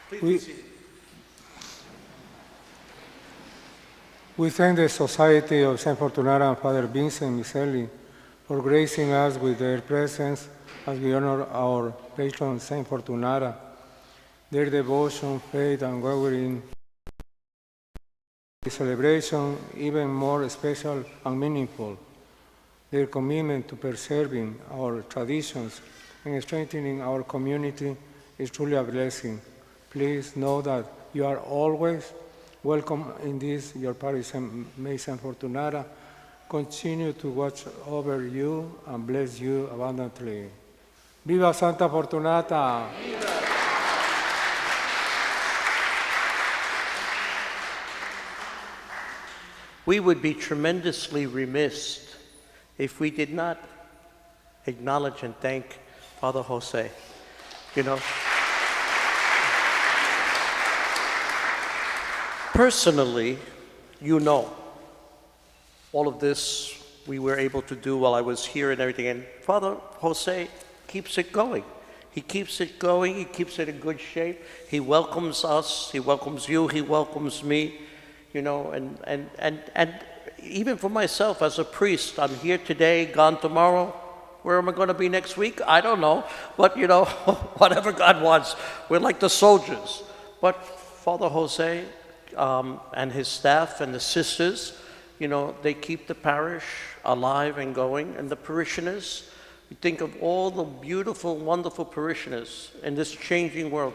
Please be seated. We thank the Society of St. Fortunata and Father Vincent Miceli for gracing us with their presence as we honor our patron Saint Fortunata. Their devotion, faith, and unwavering celebration even more special and meaningful. Their commitment to preserving our traditions and strengthening our community is truly a blessing. Please know that you are always welcome in this, your parish, and may Saint Fortunata continue to watch over you and bless you abundantly. Viva Santa Fortunata! We would be tremendously remiss if we did not acknowledge and thank Father Jose. You know, personally, you know, all of this we were able to do while I was here and everything. And Father Jose keeps it going. He keeps it going. He keeps it in good shape. He welcomes us. He welcomes you. He welcomes me. You know, and even for myself as a priest, I'm here today, gone tomorrow. Where am I going to be next week? I don't know. But, you know, whatever God wants. We're like the soldiers. But Father Jose and his staff and the sisters, you know, they keep the parish alive and going. And the parishioners, you think of all the beautiful, wonderful parishioners in this changing world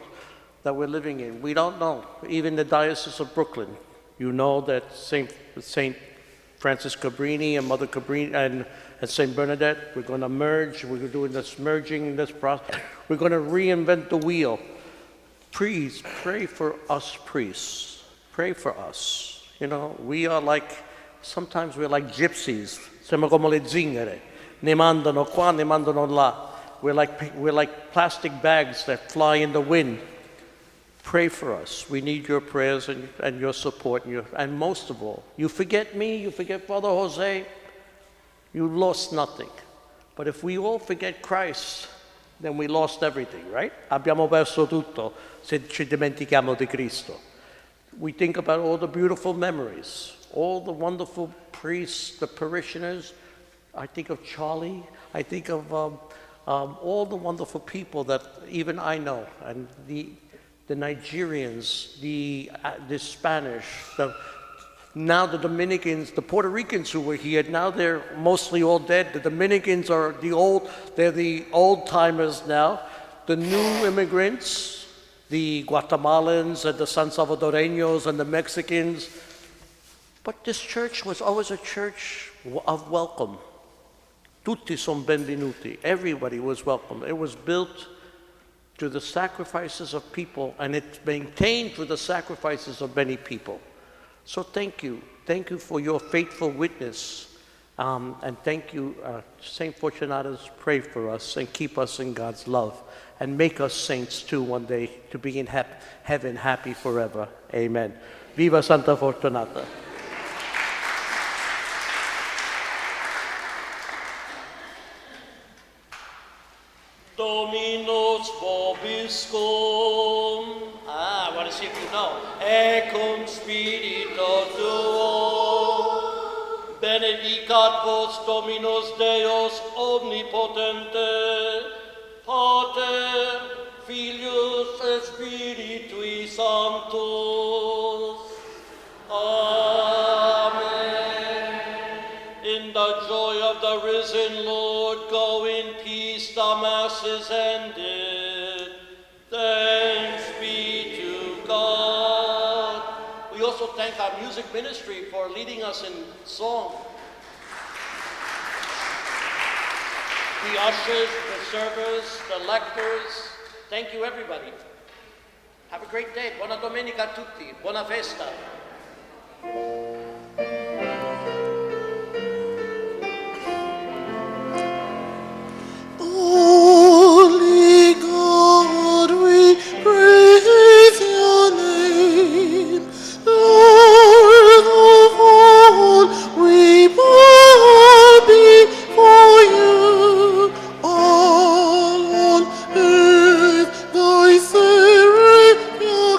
that we're living in. We don't know. Even the Diocese of Brooklyn, you know that Saint Francis Cabrini and Mother Cabrini and Saint Bernadette, we're going to merge. We're doing this merging, this process. We're going to reinvent the wheel. Please pray for us priests. Pray for us. You know, we are like, sometimes we're like gypsies. Siamo come le zingare. Ne mandano qua, ne mandano là. We're like plastic bags that fly in the wind. Pray for us. We need your prayers and your support. And most of all, you forget me, you forget Father Jose, you lost nothing. But if we all forget Christ, then we lost everything, right? Abbiamo perso tutto se ci dimentichiamo di Cristo. We think about all the beautiful memories, all the wonderful priests, the parishioners. I think of Charlie. I think of all the wonderful people that even I know, and the Nigerians, the Spanish, now the Dominicans, the Puerto Ricans who were here, now they're mostly all dead. The Dominicans are they're the old timers now. The new immigrants, the Guatemalans and the San Salvadoreños and the Mexicans. But this church was always a church of welcome. Tutti son benvenuti. Everybody was welcome. It was built through the sacrifices of people, and it's maintained through the sacrifices of many people. So thank you. Thank you for your faithful witness. And thank you, Saint Fortunatus, pray for us and keep us in God's love and make us saints too one day to be in heaven happy forever. Amen. Viva Santa Fortunata. Dominus vobiscum. Ah, I want to see if you know. E cum spirito tuo. Benedicat vos Dominus Deus omnipotente, Pater, Filius, et Spiritui Sanctus. Amen. In the joy of the risen Lord, go in peace, the Mass is ended. Thanks be to God. We also thank our music ministry for leading us in song. The ushers, the servers, the lectors. Thank you, everybody. Have a great day. Buona domenica a tutti. Buona festa. Holy God, we praise your name. Lord of all, we bow before you. All on earth, thy seraphim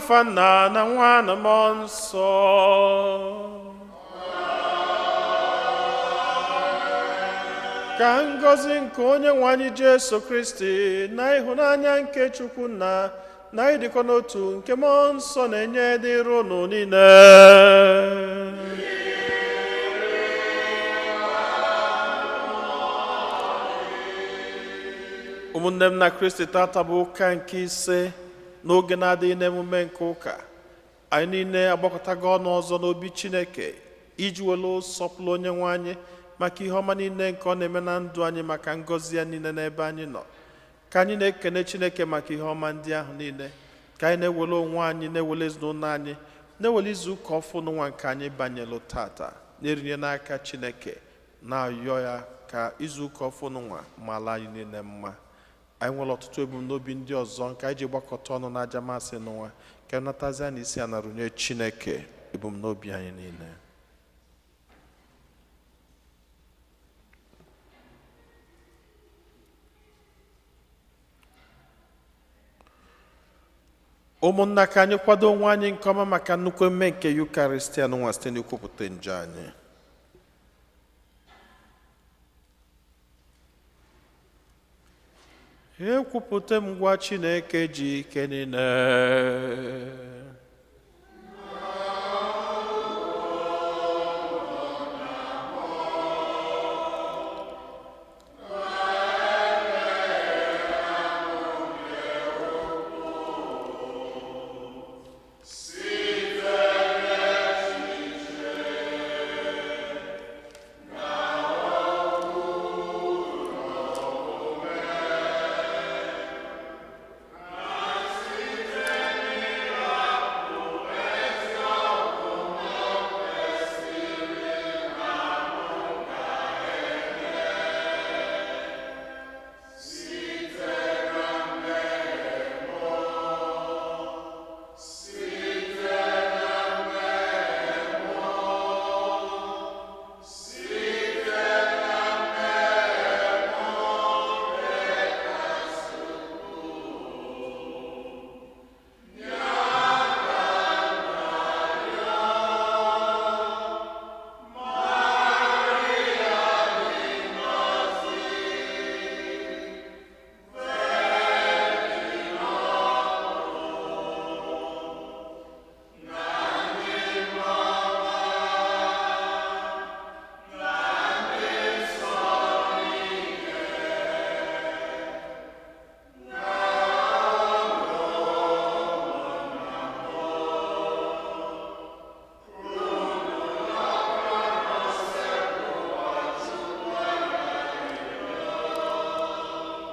N'afa Nna na Nwa na Mmụọ Nsọ. Ka ngọzi nke onye nwe anyị Jesu Kristi na ịhụnanya nke Chukwu nna na ịdịkọ n'otu nke Mmụọ Nsọ na-enye dịrị unu niile. Ụmụnne m na Kristi, tata bụ ụka nke ise n'oge na-adịghị n'emume nke ụka. Anyị niile agbakọtago ọnụ ọzọ n'obi Chineke iji welu sọpụrụ onye nwe anyị maka ihe ọma niile nke ọ na-eme na ndụ anyị, maka ngọzi ya niile n'ebe anyị nọ. Ka anyị na-ekene Chineke maka ihe ọma ndị ahụ niile, ka anyị na-ewere onwe anyị, na-ewere ezinụlọ anyị, na-ewere izu ụka ọfụ n'ụwa nke anyị banyelụ tata, na-erinye n'aka Chineke, na-ayọ ya ka izu ụka ọfụ n'ụwa mara anyị niile mma. Anyị nwere ọtụtụ ebumnobi ndị ọzọ nke anyị ji gbakọta ọnụ n'aja masị n'ụwa ka anyị natazie na isi a narụnye Chineke ebumnobi anyị niile. Ụmụnna, ka anyị kwado onwe anyị nke ọma maka nnukwu emume nke Yukaristia n'ụwa site n'ikwupụta njọ anyị. Ekwupụta m gwa Chineke ji ike niile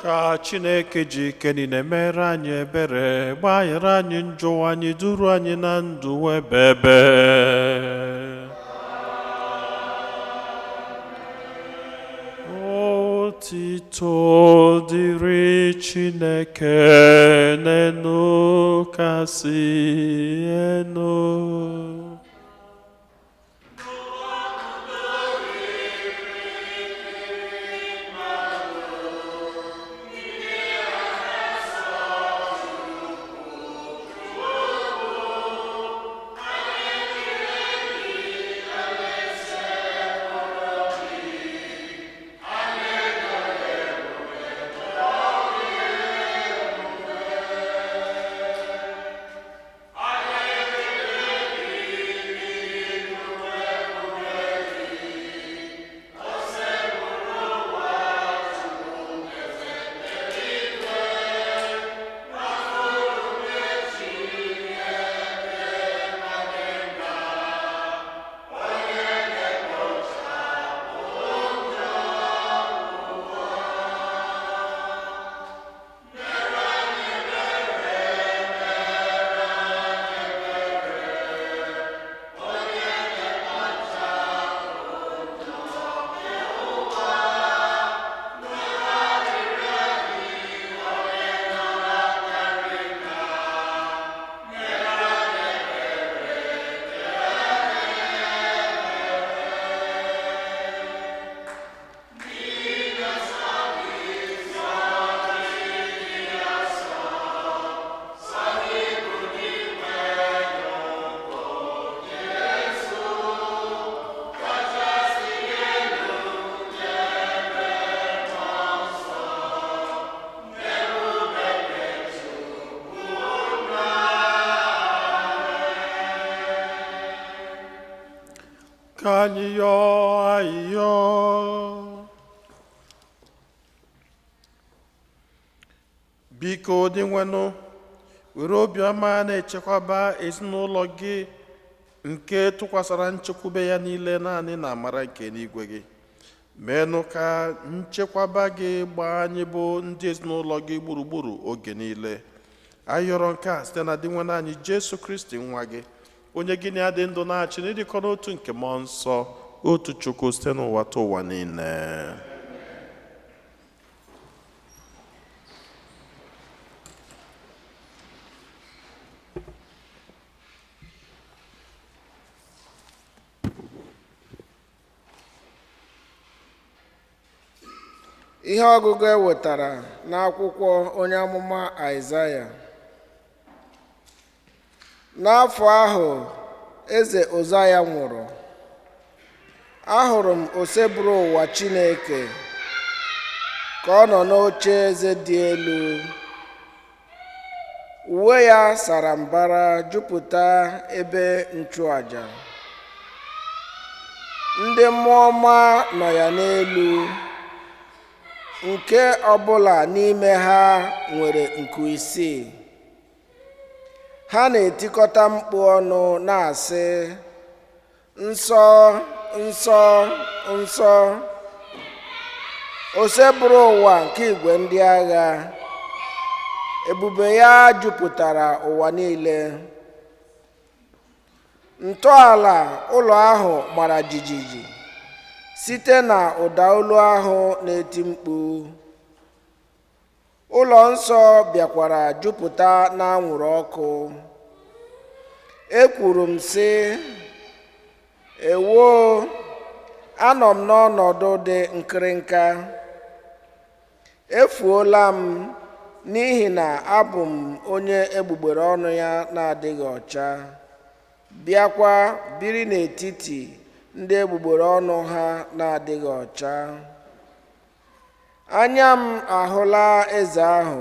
ka Chineke ji ike niile mere anyị ebere, gbaghara anyị njọ anyị, duru anyị na ndụ ebebe. Otito dịrị Chineke n'enu kasị enu. Ka anyị yọọ ayịyọ. Biko Dinwenụ, were obiọma na-echekwaba ezinụlọ gị nke tụkwasara nchekwube ya niile naanị na amara nke n'igwe gị. Meenụ ka nchekwaba gị gbaa anyị bụ ndị ezinụlọ gị gburugburu oge niile. Anyị yọrọ nke a site na Dinwenụ anyị Jesu Kristi nwa gị, onye gị na ya dị ndụ na-achị n'ịdịkọ n'otu nke mmụọ nsọ, otu Chukwu site n'ụwa ta ụwa niile. Ihe ọgụgụ e wetara n'akwụkwọ onye amụma Aịzaya. N'afọ ahụ eze Ụzaya nwụrụ, ahụrụ m oseburu ụwa Chineke ka ọ nọ n'oche eze dị elu. Uwe ya sara mbara jupụta ebe nchụaja. Ndị mmụọ ọma nọ ya n'elu, nke ọbụla n'ime ha nwere nku isii. Ha na-etikọta mkpu ọnụ na-asị, nsọ, nsọ, nsọ, oseburu ụwa nke igwe ndị agha, ebube ya jupụtara ụwa niile. Ntọala ụlọ ahụ mara jijiji site na ụda olu ahụ na-eti mkpu. Ụlọ nsọ bịakwara jupụta n'anwụrụ ọkụ. Ekwuru m sị, ewoo, anọ m n'ọnọdụ dị nkịrịnka. Efuola m n'ihi na abụ m onye egbugbere ọnụ ya na-adịghị ọcha, bịakwa biri n'etiti ndị egbugbere ọnụ ha na-adịghị ọcha. Anya m ahụla eze ahụ,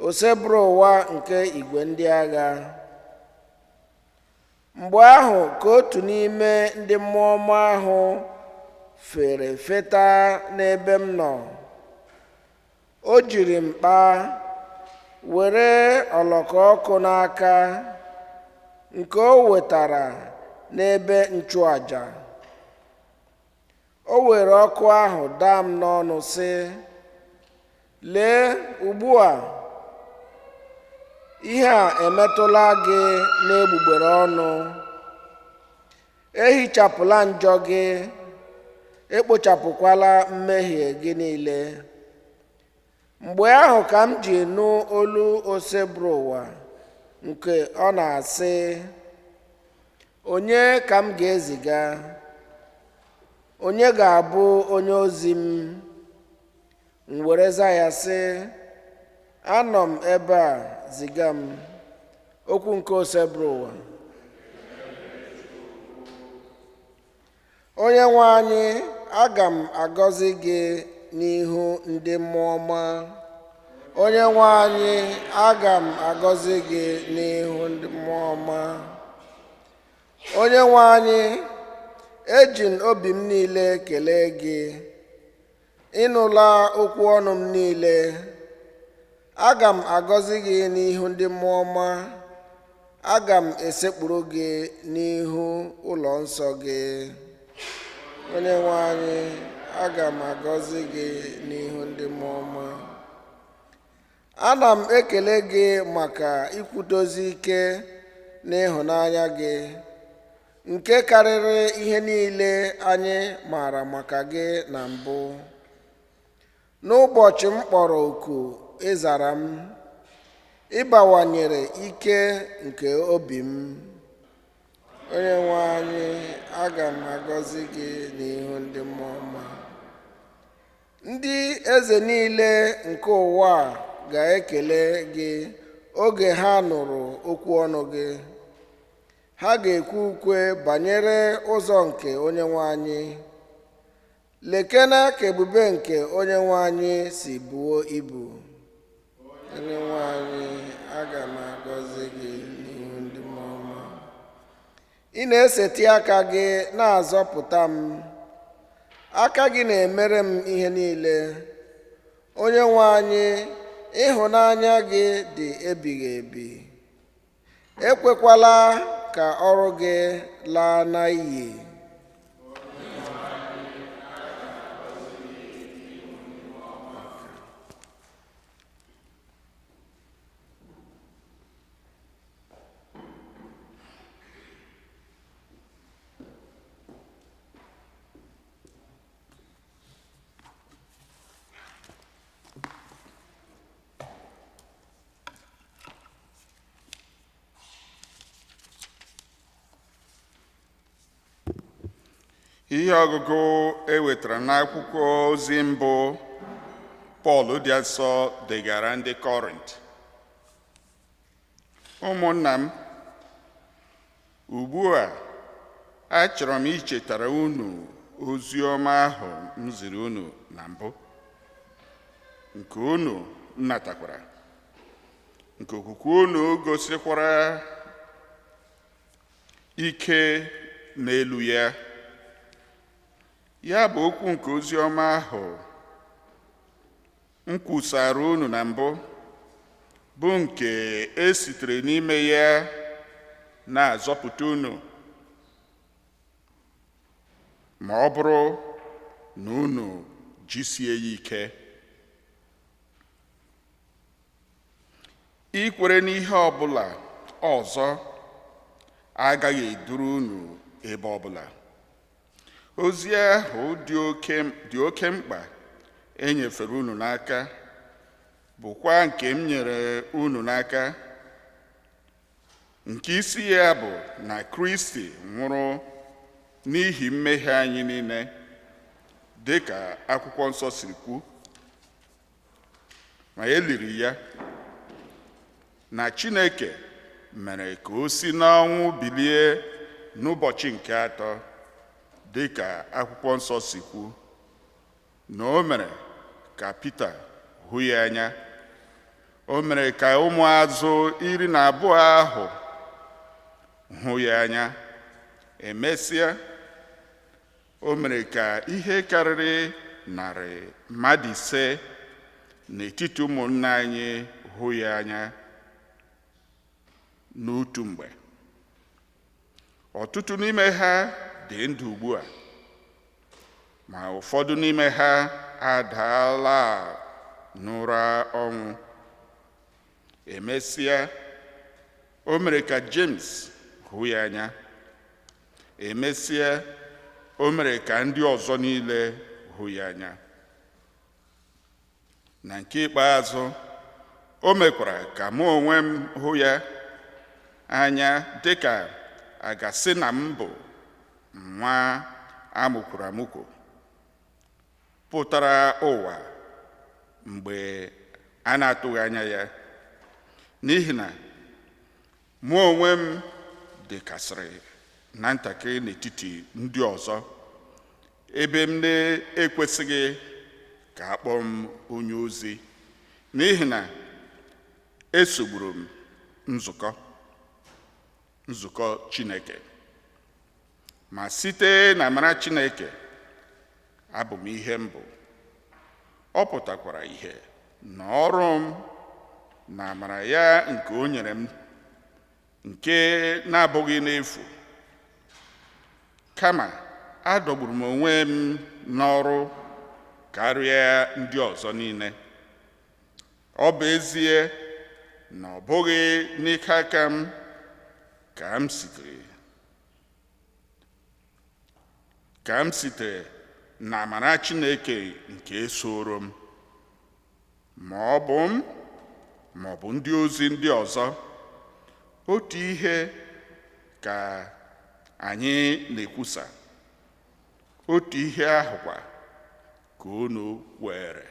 oseburu ụwa nke igwe ndị agha. Mgbe ahụ ka otu n'ime ndị mmụọ ọma ahụ fere feta n'ebe m nọ. O jiri mkpa were ọlọkọ ọkụ n'aka nke o wetara n'ebe nchụaja. O were ọkụ ahụ daa m n'ọnụ sị, lee ugbu a, ihe a emetụla gị n'egbugbere ọnụ. Ehichapụla njọ gị, ekpochapụkwala mmehie gị niile. Mgbe ahụ ka m ji nụ olu oseburu ụwa nke ọ na-asị, onye ka m ga-eziga? Onye ga-abụ onye ozi m? M were za ya sị, anọ m ebe a, ziga m. Okwu nke oseburu ụwa. Onye nwe anyị, aga m agọzi gị n'ihu ndị mmụọ ọma. Onye nwe anyị, aga m agọzi gị n'ihu ndị mmụọ ọma. Onye nwe anyị, eji m obi m niile kelee gị. Ịnụla okwu ọnụ m niile. Aga m agọzi gị n'ihu ndị mmụọ ọma. Aga m esekpuru gị n'ihu ụlọ nsọ gị. Onye nwe anyị, aga m agọzi gị n'ihu ndị mmụọ ọma. Ana m ekele gị maka ikwudozi ike n'ịhụnanya gị, nke karịrị ihe niile anyị maara maka gị na mbụ. N'ụbọchị m kpọrọ oku, ị zara m, ị bawanyere ike nke obi m. Onye nwe anyị, aga m agọzi gị n'ihu ndị mmụọ ọma. Ndị eze niile nke ụwa ga-ekele gị oge ha nụrụ okwu ọnụ gị. Ha ga-ekwe ukwe banyere ụzọ nke onye nwe anyị. Lekena ka ebube nke onye nwe anyị si buo ibu. Onye nwe anyị, aga m agọzi gị n'ihu ndị mmụọ ọma. Ị na-eseti aka gị na-azọpụta m. Aka gị na-emere m ihe niile. Onye nwe anyị, ịhụnanya gị dị ebighị ebi. Ekwekwala ka ọrụ gị laa n'iyi. Ihe ọgụgụ e wetara n'akwụkwọ ozi mbụ Pọl dị asọ degara ndị Kọrint. Ụmụnna m, ugbu a achọrọ m ichetara unu ozi ọma ahụ m ziri unu na mbụ, nke unu natakwara, nke okwukwe unu gosikwara ike n'elu ya. Ya bụ okwu nke ozi ọma ahụ m kwusara unu na mbụ, bụ nke e sitere n'ime ya na-azọpụta unu, ma ọ bụrụ na unu jisie ya ike. Ikwere n'ihe ọbụla ọzọ agaghị eduru unu ebe ọbụla. Ozi ahụ dị oke mkpa e nyefere unu n'aka bụkwa nke m nyere unu n'aka, nke isi ya bụ na Kristi nwụrụ n'ihi mmehie anyị niile, dị ka akwụkwọ nsọ siri kwu, ma e liri ya, na Chineke mere ka o si n'ọnwụ bilie n'ụbọchị nke atọ, dị ka akwụkwọ nsọ si kwu, na o mere ka Pita hụ ya anya. O mere ka ụmụazụ 12 ahụ hụ ya anya. Emesịa, o mere ka ihe karịrị 500 mmadụ n'etiti ụmụnna anyị hụ ya anya n'otu mgbe. Ọtụtụ n'ime ha dị ndụ ugbu a, ma ụfọdụ n'ime ha adaala n'ụra ọnwụ. Emesịa, o mere ka James hụ ya anya. Emesịa, o mere ka ndị ọzọ niile hụ ya anya. Na nke ikpeazụ, o mekwara ka mụ onwe m hụ ya anya dị ka a ga-asị na m bụ nwa amụkwuru amụkwu pụtara ụwa mgbe a na-atụghị anya ya, n'ihi na mụ onwe m dịkasịrị na ntakịrị n'etiti ndị ọzọ, ebe m na-ekwesịghị ka a kpọọ m onye ozi, n'ihi na esogburu m nzukọ Chineke. Ma site na amara Chineke abụ m ihe m bụ. Ọ pụtakwara ihe na ọrụ m na amara ya nke o nyere m, nke na-abụghị n'efu, kama adọgburu m onwe m n'ọrụ karịa ndị ọzọ niile. Ọ bụ ezie na ọ bụghị n'ike aka m ka m sitere na amara Chineke nke soro m, ma ọ bụ m ma ọ bụ ndị ozi ndị ọzọ, otu ihe ka anyị na-ekwusa, otu ihe ahụkwa ka unu kwere.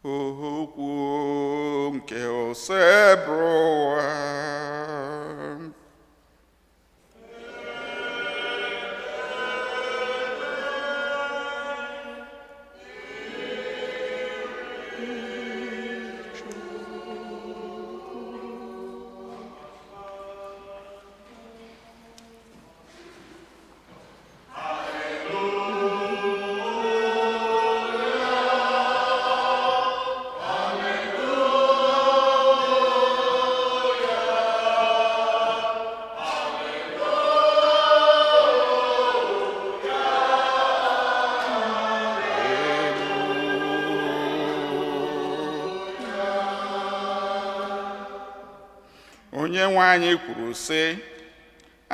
Okwu nke Osebụrụwa. Onye nwe anyị kwuru sị,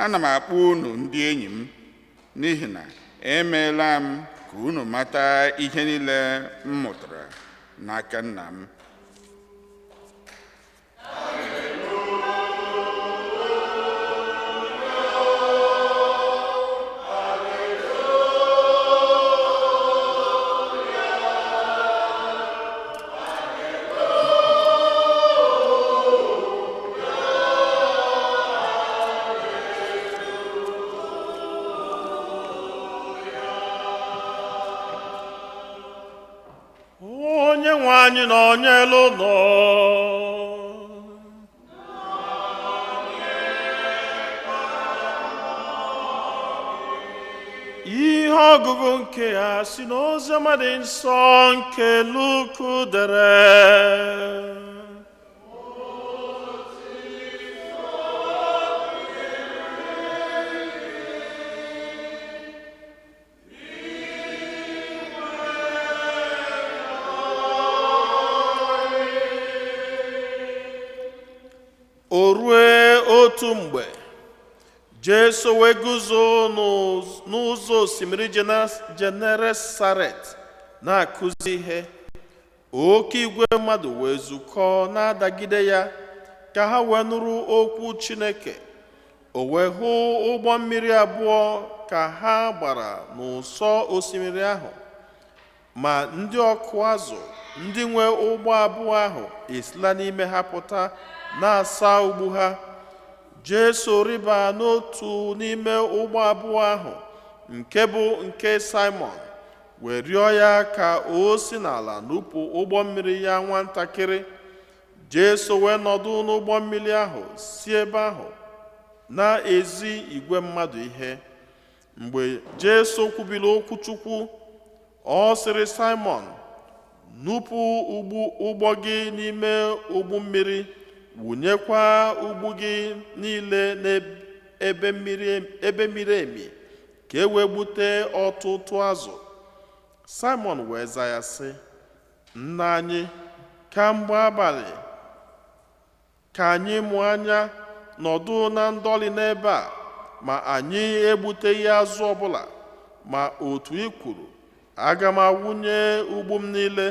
ana m akpọ unu ndị enyi m, n'ihi na emeela m ka unu mata ihe niile m mụtara n'aka nna m. Onye nwe anyị na onye elu nọ. Ihe ọgụgụ nke ya si n'Oziọma dị nsọ nke Luku dere. O rue otu mgbe, Jesu wee guzo n'ụzọ osimiri Genesaret na-akụzi ihe. Oke igwe mmadụ wee zukọọ na-adagide ya ka ha wee nụrụ okwu Chineke. O wee hụ ụgbọ mmiri abụọ ka ha gbara n'ụsọ osimiri ahụ. Ma ndị ọkụ azụ, ndị nwe ụgbọ abụọ ahụ esila n'ime ha pụta na-asa ụgbụ ha. Jesu rịba n'otu n'ime ụgbọ abụọ ahụ, nke bụ nke Saimọn, wee rịọ ya ka o si n'ala nupụ ụgbọ mmiri ya nwatakịrị. Jesu wee nọdụ n'ụgbọ mmiri ahụ si ebe ahụ na-ezi igwe mmadụ ihe. Mgbe Jesu kwubiri okwu Chukwu, ọ sịrị Saimọn, nupụ ụgbọ gị n'ime ụgbọ mmiri, wụnyekwa ụgbụ gị niile n'ebe mmiri emi, ka e wee gbute ọtụtụ azụ. Saimọn wee zaa ya sị, Nna anyị, kamgbe abalị ka anyị mụ anya nọdụ na ndọlị n'ebe a, ma anyị egbuteghị azụ ọbụla. Ma otu i kwuru, aga m awụnye ụgbụ m niile.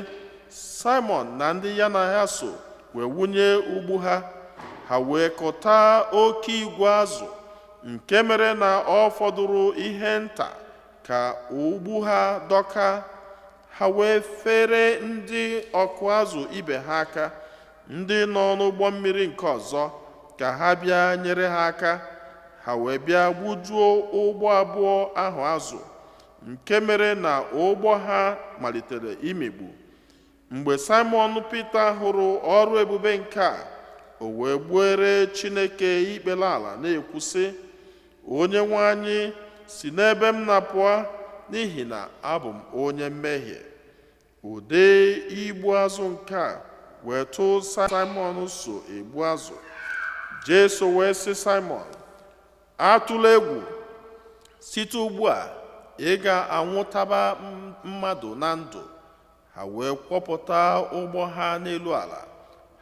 Saimọn na ndị ya na ha so wee wụnye ụgbụ ha, ha wee kụta oke igwe azụ, nke mere na ọ fọdụrụ ihe nta ka ụgbụ ha dọka. Ha wee fere ndị ọkụ azụ ibe ha aka, ndị nọ n'ụgbọ mmiri nke ọzọ, ka ha bịa nyere ha aka. Ha wee bịa gbujuo ụgbọ abụọ ahụ azụ, nke mere na ụgbọ ha malitere imikpu. Mgbe Saimọn Pita hụrụ ọrụ ebube nke a, o wee gbuere Chineke ikpere ala na-ekwu sị, Onye nwe anyị, si n'ebe m na-apụọ, n'ihi na abụ m onye mmehie. Ụdị igbu azụ nke a wee tụ Saimọn so egbu azụ. Jesu wee sị Saimọn, atụla egwu, site ugbu a ị ga-anwụtaba mmadụ na ndụ. Ha wee kwọpụta ụgbọ ha n'elu ala,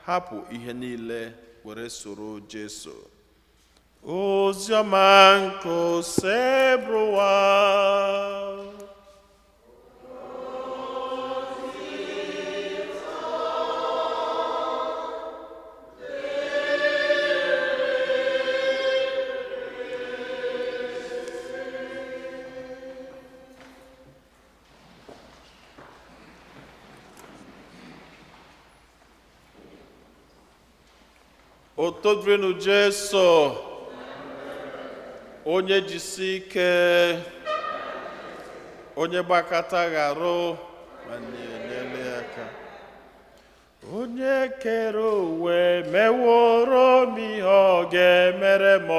hapụ ihe niile were soro Jesu. Oziọma nke Osebụrụwa. Otito dịrịnụ Jesu, onye jisi ike, onye gbakọta gharụ, nwanne ya enyela ya aka. Onye kere uwe meworo m ihe ọ ga-emere m.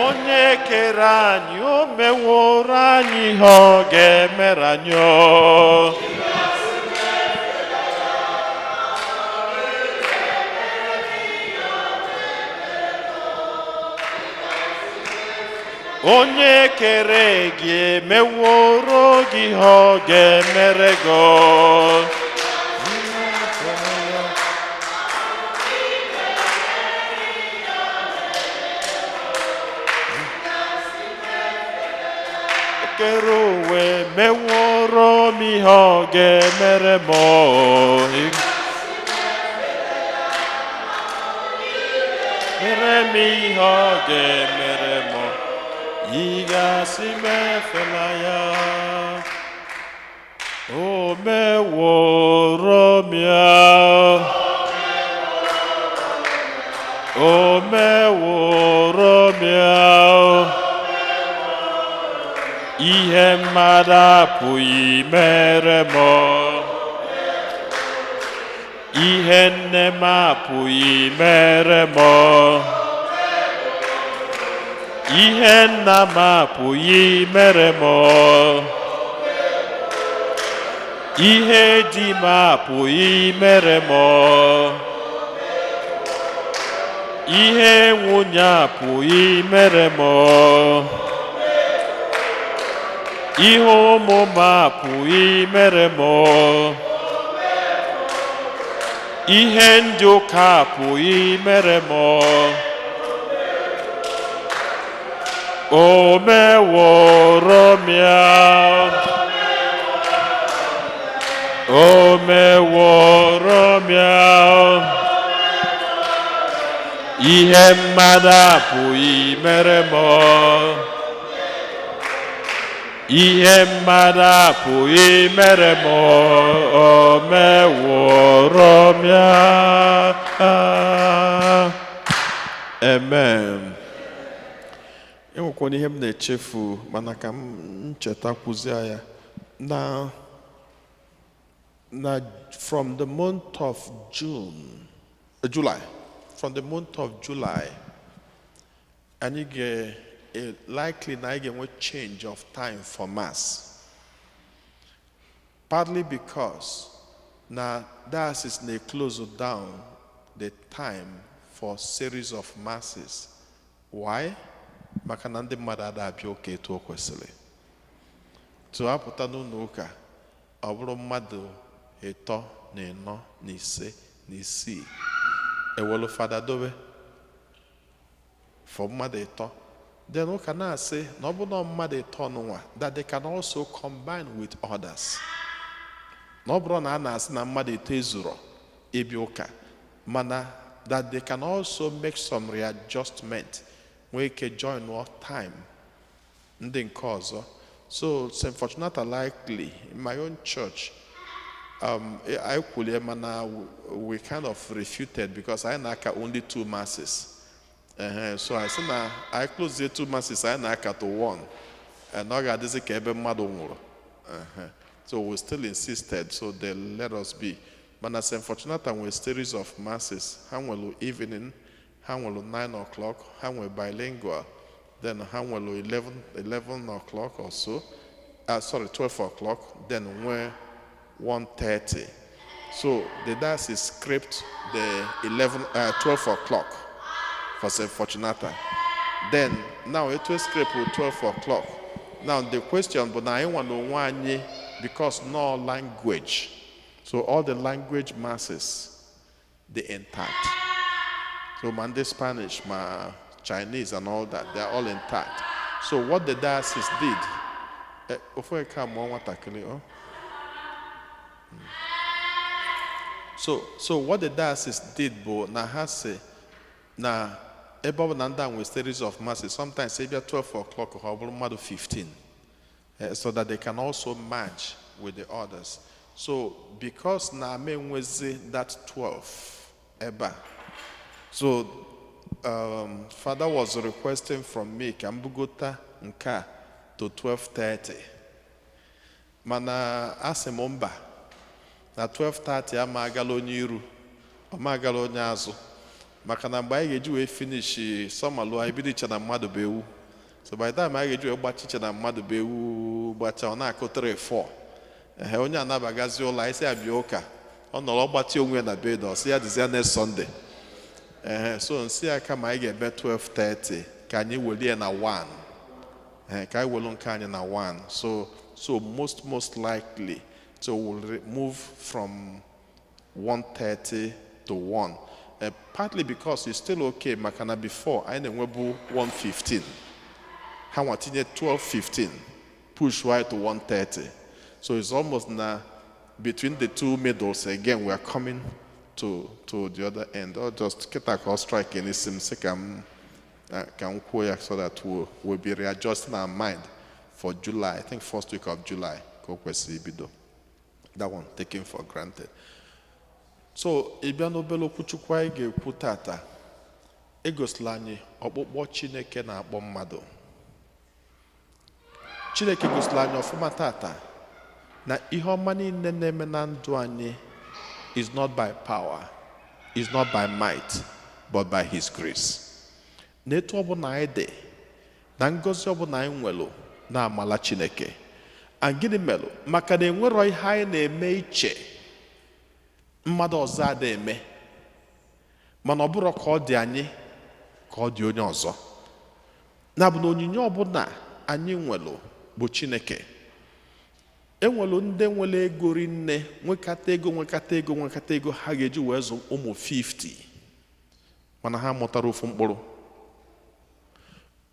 Onye kere anyị o meworo anyị ihe ọ ga-emere anyị. Onye kere gị emeworo gị ihe ọ ga-emere gị. Kere ụwa emeworo m ihe ọ ga-emere m. Mere m ihe ọ ga-emere m. Ị ga-asị m efela ya. O meworo m ya. O meworo m ya. Ihe mmadụ apụghị mere m. Ihe nne m apụghị mere m. Ihe nna m apụghị mere m. Ihe di m apụghị mere m. Ihe nwunye apụghị mere m. Ihe ụmụ m apụghị mere m. Ihe ndị ụka apụghị mere m. O meworo m ya. O meworo m ya. Ihe mmadụ apụghị mere m. Ihe mmadụ apụghị mere m. O meworo m ya. Amen. Enwekwana ihe m na-echefu, mana ka m nchetakwuzie ya na from the month of June, July, from the month of July, anyị ga likely na anyị ga-enwe change of time for mass, partly because na diocese na-close down the time for series of masses. Why? Maka na ndị mmadụ ada abịa ụka etu o kwesịrị. Tụ apụta n'ụlọ ụka, ọ bụrụ mmadụ ịtọ na ịnọ na ise na isii, ewelu fada dobe for mmadụ ịtọ. Then ụka na-asị na ọ bụ na mmadụ ịtọ nụnwa, that they can also combine with others, na ọ bụrụ na a na-asị na mmadụ ịtọ ezuro ịbịa ụka, mana that they can also make some readjustment, nwee ike join one time ndị nke ọzọ. So St. Fortunata, likely in my own church, I kwulie, mana we kind of refuted because anyị na-aka only two masses. So I sị na I close the two masses, anyị na-aka to one, and ọ ga-adịzi ka ebe mmadụ nwụrụ. So we still insisted, so they let us be. Mana St. Fortunata nwere series of masses. Ha nwere evening, ha nwere 9 o'clock, ha nwere bilingual, then ha nwere 11 o'clock or so, sorry, 12 o'clock, then nwee 1:30. So the diocese scrapped the 11, 12 o'clock for St. Fortunata. Then now it was scrapped with 12 o'clock. Now the question, but now I want to know because no language. So all the language masses, they intact. So ma ndị Spanish, ma Chinese and all that, they're all intact. So what the diocese did, ofu eke amụọ nwatakịrị, oh? So what the diocese did bụ na ha si na ebe ọ bụ na ndị a nwere series of masses, sometimes ebe 12 o'clock ha ọ bụrụ mmadụ 15, so that they can also merge with the others. So because na ama enwezi that 12 ebe a, so father was requesting from me ka m bugota nke a to 12:30, mana asị m mba, na 12:30 ama agala onye iru, ọ ma agala onye azụ, maka na mgbe anyị ga-eji wee finish sọmalụ, anyị bido iche na mmadụ bụ ewu. So by the time anyị ga-eji wee gbachi iche na mmadụ bụ ewu gbacha, ọ na-akụ 3 4. Ehe, onye anabagazi ụlọ anyị sị ya bịa ụka, ọ nọrọ gbatị onwe ya na bed, ọ sị ya dịzia next Sunday. Ehe, so nsị ya kama anyị ga-ebe 12:30 ka anyị welie na 1. Ka anyị welu nke anyị na 1. So most likely, so we'll move from 1:30 to 1, partly because it's still okay, maka na before anyị na-enwebu 1:15, ha nwa tinye 12:15, push right to 1:30. So it's almost na between the two middles again, we are coming to the other end. Or just kịta ka ọ strike n'isi m sị ka m kwuo ya so that we'll be readjusting our mind for July. I think first week of July ka o kwesịrị ibido. That one taken for granted. So ị bịa n'obere okwuchukwu anyị ga-ekwu tata, egosila anyị ọkpụkpọ Chineke na-akpọ mmadụ. Chineke gosila anyị ọfụma tata na ihe ọma niile na-eme na ndụ anyị is not by power, is not by might, but by his grace. Na etu ọbụla anyị dị na ngọzi ọbụla anyị nwelụ na-amala Chineke. And gịnị melụ? Maka na enwerọ ihe anyị na-eme iche mmadụ ọzọ ada eme, mana ọ bụrụ ka ọ dị anyị ka ọ dị onye ọzọ, na bụ na onyinye ọbụla anyị nwelụ bụ Chineke. Enwelu ndị nwere ego rinne, nwekata ego, nwekata ego, nwekata ego ha ga-eji wee zụ ụmụ 50, mana ha mụtara ofu mkpụrụ.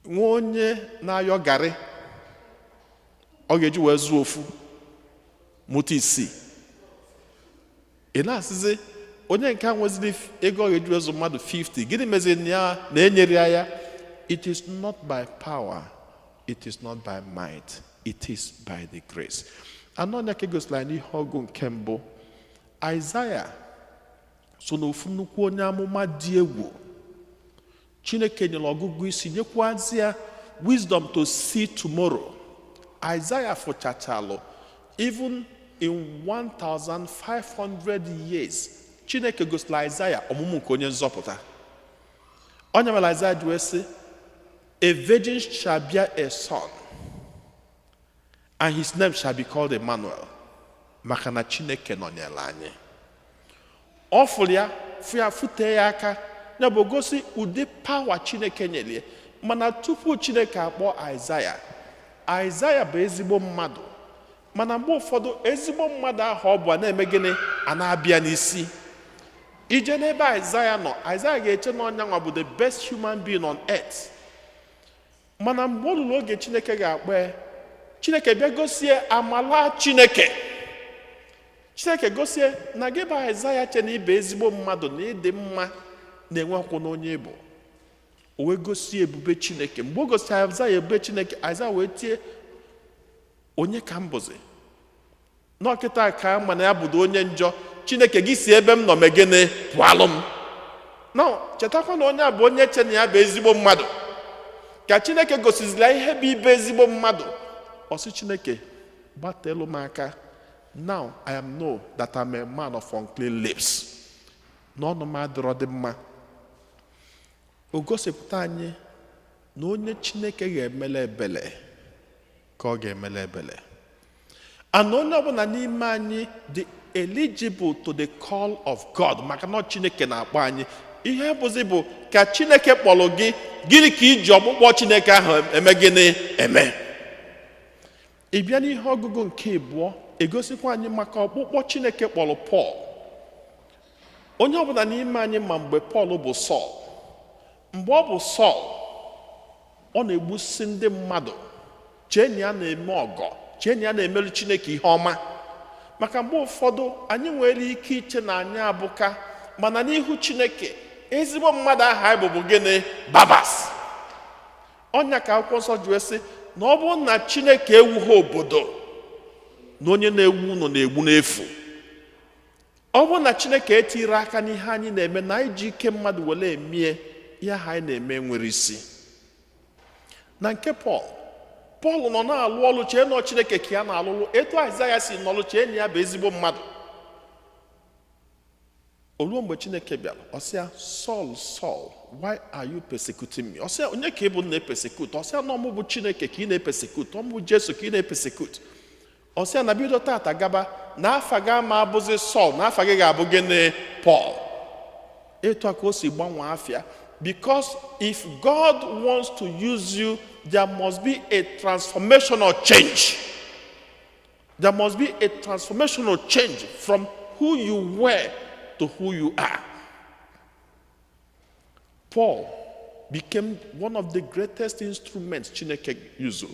Nwa onye na-ayọ garị, ọ ga-eji wee zụọ ofu, mụta isii. Ị na-asịzi onye nke a nweziri ego ọ ga-eji wee zụ mmadụ 50, gịnị meziri na ya na enyere ya ya? It is not by power, it is not by might, it is by the grace. Anọ ya ka egosila anyị n'ihe ọgụ nke mbụ. Aịzaya so n'ofu nnukwu onye amụma dị egwu Chineke nyere ọgụgụ isi, nyekwazi ya wisdom to see tomorrow. Isaiah fụchachalụ even in 1500 years. Chineke gosila Isaiah ọmụmụ nke onye nzọpụta. Onye mere Isaiah ji wee sị, "A virgin shall bear a son, and his name shall be called Emmanuel," maka na Chineke nọnyere anyị. Ọ fụrụ ya, fụ ya, fụtee ya aka, ya bụ gosi ụdị power Chineke nyere ya. Mana tupu Chineke akpọ Aịzaya, Aịzaya bụ ezigbo mmadụ, mana mgbe ụfọdụ ezigbo mmadụ ahụ ọ bụ a na-eme gịnị? A na-abịa n'isi ije n'ebe Aịzaya nọ. Aịzaya ga-eche na ọnya nwa bụ the best human being on earth, mana mgbe o luru oge Chineke ga-akpọ ya, Chineke bịa gosie amala Chineke. Chineke gosie na gị bụ Aịzaya che na ibe ezigbo mmadụ na ịdị mma na-enwekwụ n'onye ịbụ. O wee gosi ebube Chineke. Mgbe o gosi Aịzaya ebube Chineke, Aịzaya wee tie, "Onye ka m bụzi n'ọkịta ka ma na ya bụdo onye njọ? Chineke, gị si ebe m nọ mee gịnị? Pụalụ m." Na chetakwa na onye a bụ onye che na ya bụ ezigbo mmadụ, ka Chineke gosizila ihe bụ ibe ezigbo mmadụ. Ọ sị, "Chineke, gbatelu m aka. Now I am know that I'm a man of unclean lips," n'ọnụ m adịrọ dị mma. O gosipụta anyị na onye Chineke ga-emele ebele ka ọ ga-emele ebele, and onye ọbụla n'ime anyị dị eligible to the call of God, maka na ọ Chineke na-akpọ anyị. Ihe bụzi bụ ka Chineke kpọrọ gị, gịnị ka iji ọkpụkpọ Chineke ahụ eme? Gịnị eme? Ị bịa n'ihe ọgụgụ nke abụọ, egosikwa anyị maka ọkpụkpọ Chineke kpọrọ Pọl. Onye ọbụla n'ime anyị ma mgbe Pọl bụ Sọl. Mgbe ọ bụ Sọl, ọ na-egbusi ndị mmadụ, chee na ya na-eme ọgọ, chee na ya na-emerụ Chineke ihe ọma. Maka mgbe ụfọdụ anyị nwere ike iche na anyị abụka, mana n'ihu Chineke, ezigbo mmadụ ahụ anyị bụ gịnị? Babas. Ọnya ka akwụkwọ nsọ ji wee sị na ọ bụrụ na Chineke ewughị obodo, na onye na-ewu ụlọ na-egbu n'efu. Ọ bụrụ na Chineke etiri aka n'ihe anyị na-eme, na anyị ji ike mmadụ were emie ihe ahụ anyị na-eme, nwere isi. Na nke Pọl, Pọl nọ na-alụ ọlụ, chee nọ Chineke ka ya na-alụlụ. Etu Aịzaya si nọlụ chee na ya bụ ezigbo mmadụ, o ruo mgbe Chineke bịara, ọ sị ya, "Saul, Saul, why are you persecuting me?" Ọ sị ya, "Onye ka ị bụ na-epersecute?" Ọ sị ya na ọmụ bụ Chineke ka ị na-epersecute, ọmụ bụ Jesu ka ị na-epersecute. Ọ sị ya na bido tata gaba, na afa gị ama abụzi Saul, na afa gị ga-abụ gịnị? Pọl. Etu a ka o si gbanwee afịa, because if God wants to use you There must be a transformational change. There must be a transformational change from who you were to who you are. Paul became one of the greatest instruments Chineke used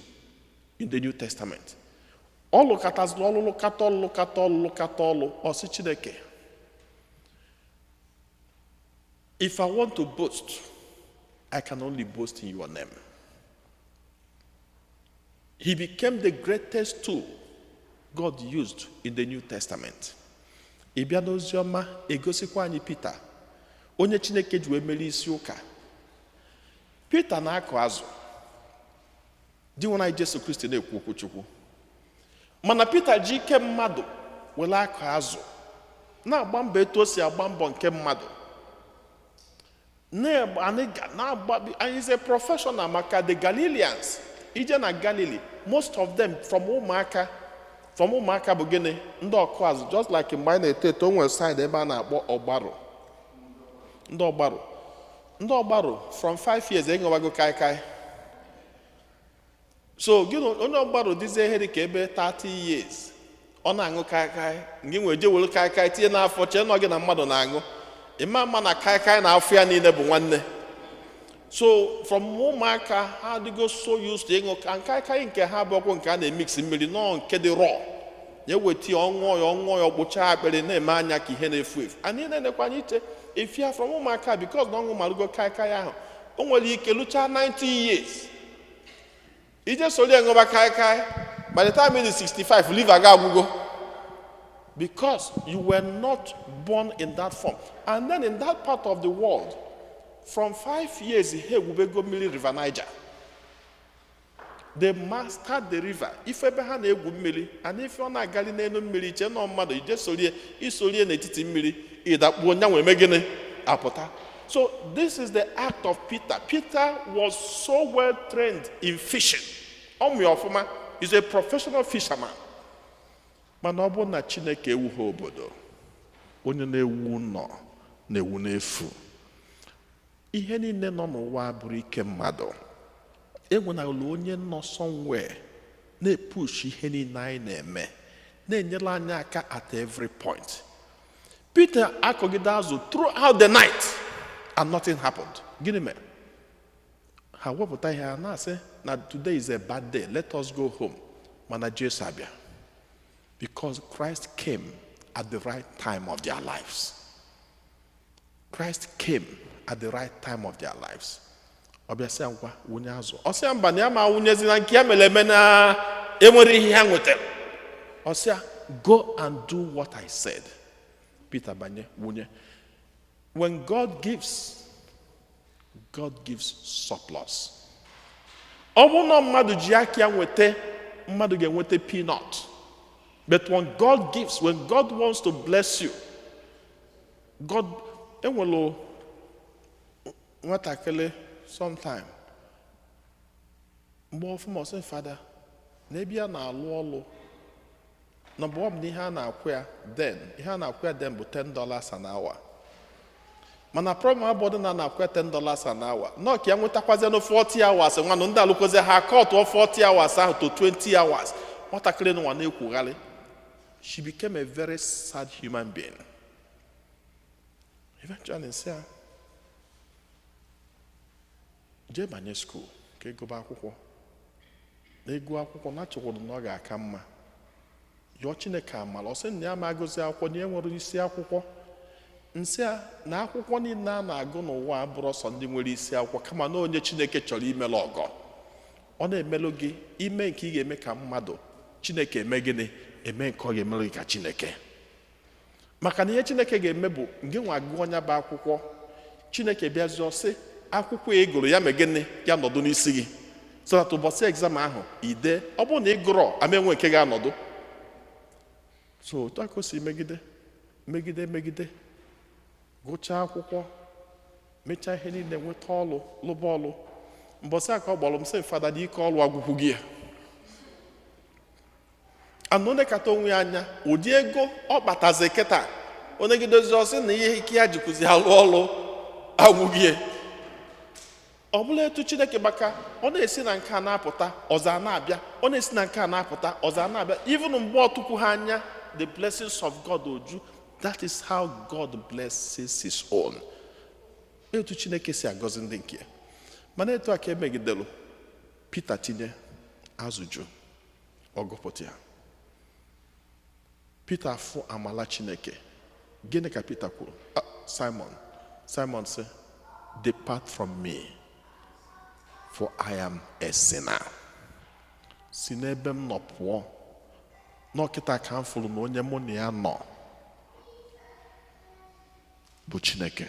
in the New Testament. Ọ lụkatazịla ọlụ, lụkata ọlụ, lụkata ọlụ, lụkata ọlụ, ọ sị Chineke, "If I want to boast, I can only boast in your name." He became the greatest tool God used in the New Testament. Ị bịa n'oziọma, egosikwa anyị Pita, onye Chineke ji wee mere isi ụka. Pita na-akụ azụ, di nwe anyị Jesu Kristi na-ekwu okwu Chukwu, mana Pita ji ike mmadụ were akụ azụ, na-agba mbọ etu o si agba mbọ nke mmadụ, na-agba and he's a professional, maka the Galileans, ije na Galilee, most of them from ụmụaka bụ gịnị? Ndị ọkụ azụ. Just like mgbe anyị na-eto eto, o nwere side ebe a na-akpọ Ọgbarụ, ndị Ọgbarụ, ndị Ọgbarụ, from 5 years enwewago kaikai. So gị na onye Ọgbarụ dịzie ihe dị ka ebe 30 years, ọ na-aṅụ kaikai. Gị nwere je were kaikai tinye n'afọ, chee na ọ gị na mmadụ na-aṅụ. Ịma mma na kaikai na afọ ya niile bụ nwanne. So from ụmụaka, ha adịgo so used to ịṅụ ka kaikai. Nke ha bụ ọkwụ nke a na-emix mmiri nọọ, nke dị raw ya, eweta ya, ọṅụọ ya, ọṅụọ ya, ọkpụcha akpịrị, na-eme anya ka ihe na-efu efu. Anyị na-enekwa anya iche ifia from ụmụaka, because na ọṅụ marụgo kaikai ahụ, o nwere ike lụchaa 90 years, ije soro ya ṅụba kaikai, by the time it is 65, liver ga agwụgo, because you were not born in that form. And then in that part of the world, from 5 years, ha egwubego mmiri River Niger. They mastered the river. Ife ebe ha na-egwu mmiri and ife ọ na-agali n'elu mmiri, iche nọ mmadụ, ije sorie, isorie n'etiti mmiri, ịdakpuo nya nwere gịnị apụta. So this is the act of Peter. Peter was so well trained in fishing. Ọ mụ ya ọfụma, is a professional fisherman. Mana ọ bụrụ na Chineke ewughị obodo, onye na-ewu ụlọ na-ewu n'efu. Ihe niile nọ n'ụwa bụrụ ike mmadụ. Enwenala onye nọ somewhere na-epush ihe niile anyị na-eme, na-enyere anyị aka at every point. Peter akọgide azụ throughout the night and nothing happened. Gịnị mere? Ha wepụta ihe, ha na-asị na today is a bad day, let us go home. Mana Jesu abịa, because Christ came at the right time of their lives. Christ came at the right time of their lives. Ọ bịa sị ya, "Ngwa, wunye azụ." Ọ sị ya mba, na ya ma wụnyezi, na nke ya mere eme na enwere ihe ha nwetara. Ọ sị ya, "Go and do what I said." Peter banye wunye. When God gives, God gives surplus. Ọ bụrụ na mmadụ ji aka ya nweta, mmadụ ga-enweta peanut. But when God gives, when God wants to bless you, God enwere nwatakịrị sometime mgbe ọfụma, ọsị, "Fada," na ebe ya na-alụ ọlụ, number one, na ihe a na-akwụ ya then, ihe a na-akwụ ya then bụ $10 an hour. Mana problem abụọ dị na na-akwụ ya $10 an hour, nọ ka ya nwetakwazie no 40 hours. Nwanụ ndị alụkwazi ha kọtụọ 40 hours ahụ to 20 hours. Nwatakịrị nwa na-ekwugharị. She became a very sad human being eventually. Nsị ya jee banye school ka ịgụba akwụkwọ, na ịgụ akwụkwọ na chọkwuru na ọ ga-aka mma. Yọọ Chineke amala. Ọ sị na ya ma agụzi akwụkwọ, na ya nwere isi akwụkwọ. Nsị a na akwụkwọ niile a na-agụ n'ụwa abụrụ ọsọ ndị nwere isi akwụkwọ, kama na onye Chineke chọrọ imelu ọgọ, ọ na-emelụ gị ime nke ị ga-eme ka mmadụ. Chineke eme gịnị? Eme nke ọ ga-emelụ gị ka Chineke. Maka na ihe Chineke ga-eme bụ ngị nwa gụọ nya bụ akwụkwọ, Chineke bịazie ọsị akwụkwọ ị gụrụ ya mee gịnị? Ya nọdụ n'isi gị, so that ụbọchị exam ahụ ide. Ọ bụrụ na ị gụrọ ama, enwe nke ga-anọdụ. So otu aka o si megide, megide, megide, gụchaa akwụkwọ, mechaa ihe niile, nweta ọlụ, lụba ọlụ. Mbọsị a ka ọ gbọrọ m sị, "Fada, na ike ọlụ agwụkwụ gị ya." Ana onekata onwe ya anya, ụdị ego ọ kpatazi kịta, onegidezi, ọsị na ihe ike ya jikwuzi alụ ọlụ agwụghị ya. Ọ bụla etu Chineke maka ọ na-esi na nke a na-apụta, ọzọ a na-abịa, ọ na-esi na nke a na-apụta, ọzọ a na-abịa. Even mgbe ọ tụkwu ha anya, the blessings of God oju. That is how God blesses his own. Etu Chineke si agọzi ndị nke ya. Mana etu a ka emegidelu Pita, tinye azụjụ, ọgụpụta ya. Pita fụ amala Chineke. Gịnị ka Pita kwuru? "Ah, Simon, Simon," sị, "depart from me, for I am a sinner." Si n'ebe m nọ pụọ. N'ọkịta ka m fụrụ na onye mụ na ya nọ bụ Chineke.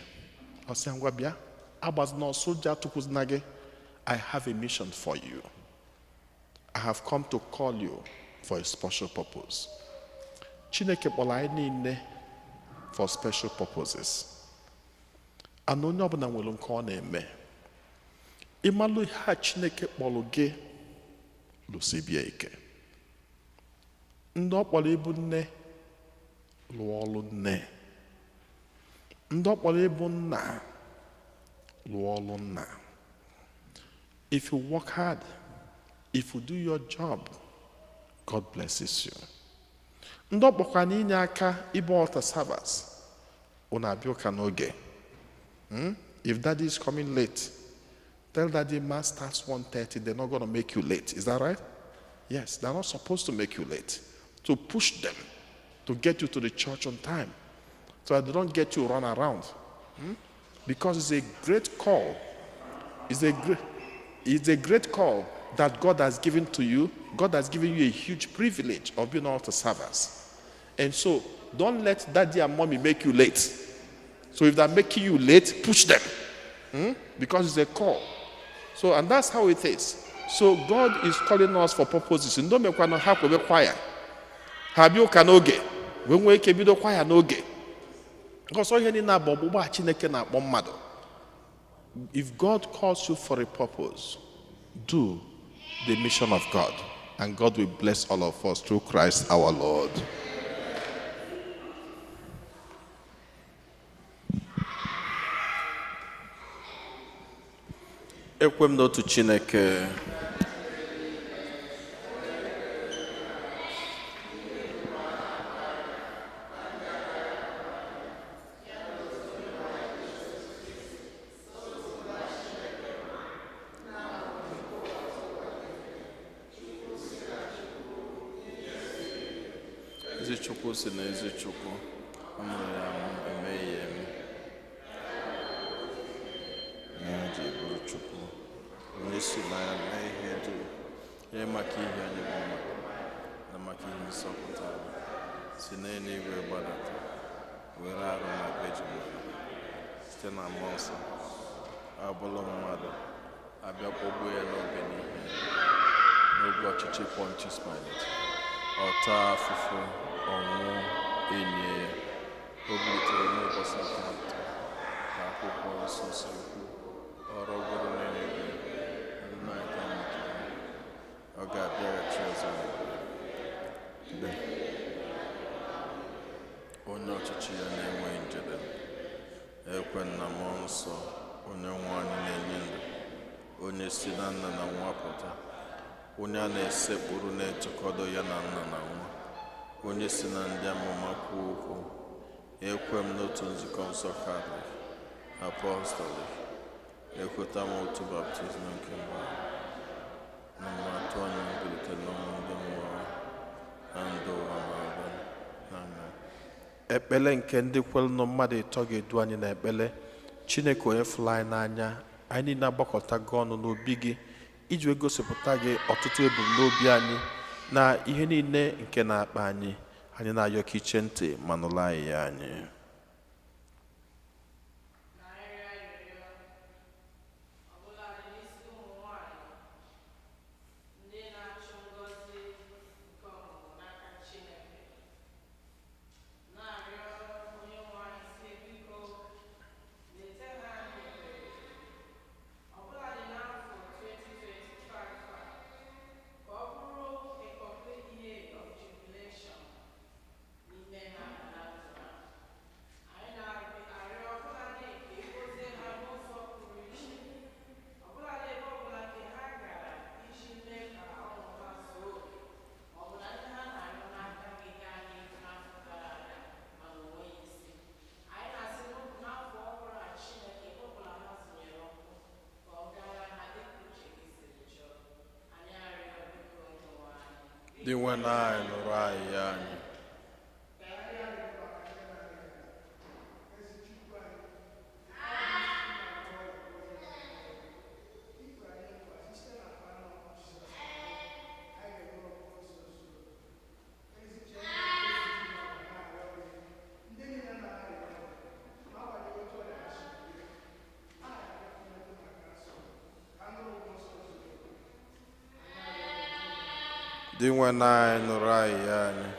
Ọ sị ya, ngwa bịa, agbazina ọsọ, ụjọ atụkwuzina gị. I have a mission for you. I have come to call you for a special purpose. Chineke kpọrọ anyị niile for special purposes. And onye ọbụla nwere nke ọ na-eme. Ịmalụ ihe a Chineke kpọrọ gị, lụsibie ike. Ndị ọ kpọrọ ịbụ nne, lụọ ọlụ nne. Ndị ọ kpọrọ ịbụ nna, lụọ ọlụ nna. If you work hard, if you do your job, God blesses you. Ndị ọ kpọkwa na inye aka ịbụ altar servers, unu abịa ụka n'oge. If daddy is coming late, tell daddy mass starts 1:30. They're not going to make you late. Is that right? Yes, they're not supposed to make you late. To push them to get you to the church on time so that they don't get you run around. Because it's a great call. It's a great call that God has given to you. God has given you a huge privilege of being altar servers. And so don't let daddy and mommy make you late. So if they're making you late, push them. Because it's a call. So, and that's how it is. So God is calling us for purposes. Ndị omekwana ha kwebe kwaya. Ha bịa ụka n'oge, wee nwee ike bido kwaya n'oge. Because ihe niile bụ ọgbụgba a Chineke na-akpọ mmadụ. If God calls you for a purpose, do the mission of God, and God will bless all of us through Christ our Lord. Ekwe m n'otu Chineke, ezi Chukwu si na ezi Chukwu, amụrụ ya amụ, emeghị ya eme, ya ji bụrụ Chukwu, onye si na ya mee ihe dị ihe maka ihe anyị bụ mmadụ na maka ihe nzọpụta anyị, si n'eluigwe gbadata, were arụ na Virgin Mary, site na mmụọ nsọ abụlụ mmadụ, abịa kpọgbuo ya n'obe n'ihe n'oge ọchịchị Pontius Pilate. Ọ taa afụfụ, ọnwụọ, enye ya. O bilitere n'ụbọchị nke atọ ka akwụkwọ nsọ siri kwu. Ọ rọgoro n'eluigwe, nna nke nọgide. Ọ ga-abịaghachi ọzọ n'ebube, onye ọchịchị ya na-enweghị njedebe. Ekwe na mmụọ nsọ, onye nwe anyị na-enye ndụ, onye si na nna na nwa pụta, onye a na-esekpuru na-etokọdo ya na nna na nwa, onye si na ndị amụma kwuo okwu. Ekwe m n'otu nzukọ nsọ Katọlik Apọstọlik. Ekweta m otu baptizim nke mgbaghara na mmatụ anya mbilite n'ọnwụ ndị nwụrụ anwụ na ndụ ụwa na-abịa. Amen. Ekpele nke ndị kwelụnụ mmadụ ịtọ ga-edu anyị n'ekpele. Chineke, onye fụrụ anyị n'anya, anyị niile agbakọtago ọnụ n'obi gị iji wee gosipụta gị ọtụtụ ebumnobi anyị na ihe niile nke na-akpa anyị. Anyị na-ayọ ka iche ntị ma nụrụ anyị ya anyị. Na-arịọ arịrịọ ọbụladị n'isi ụmụ nwanyị ndị na-achọ ngọzi nke ọmụmụ n'aka Chineke, na-arịọ onye nwe anyị sị, biko leta ha anyị ebere, ọbụladị n'afọ 2025 a, ka ọ bụrụ a complete year of jubilation n'ime ha na ndụ ha. Dị nwe anyị nụrụ anyị anyị. Dị nwe anyị nụrụ anyị anyị.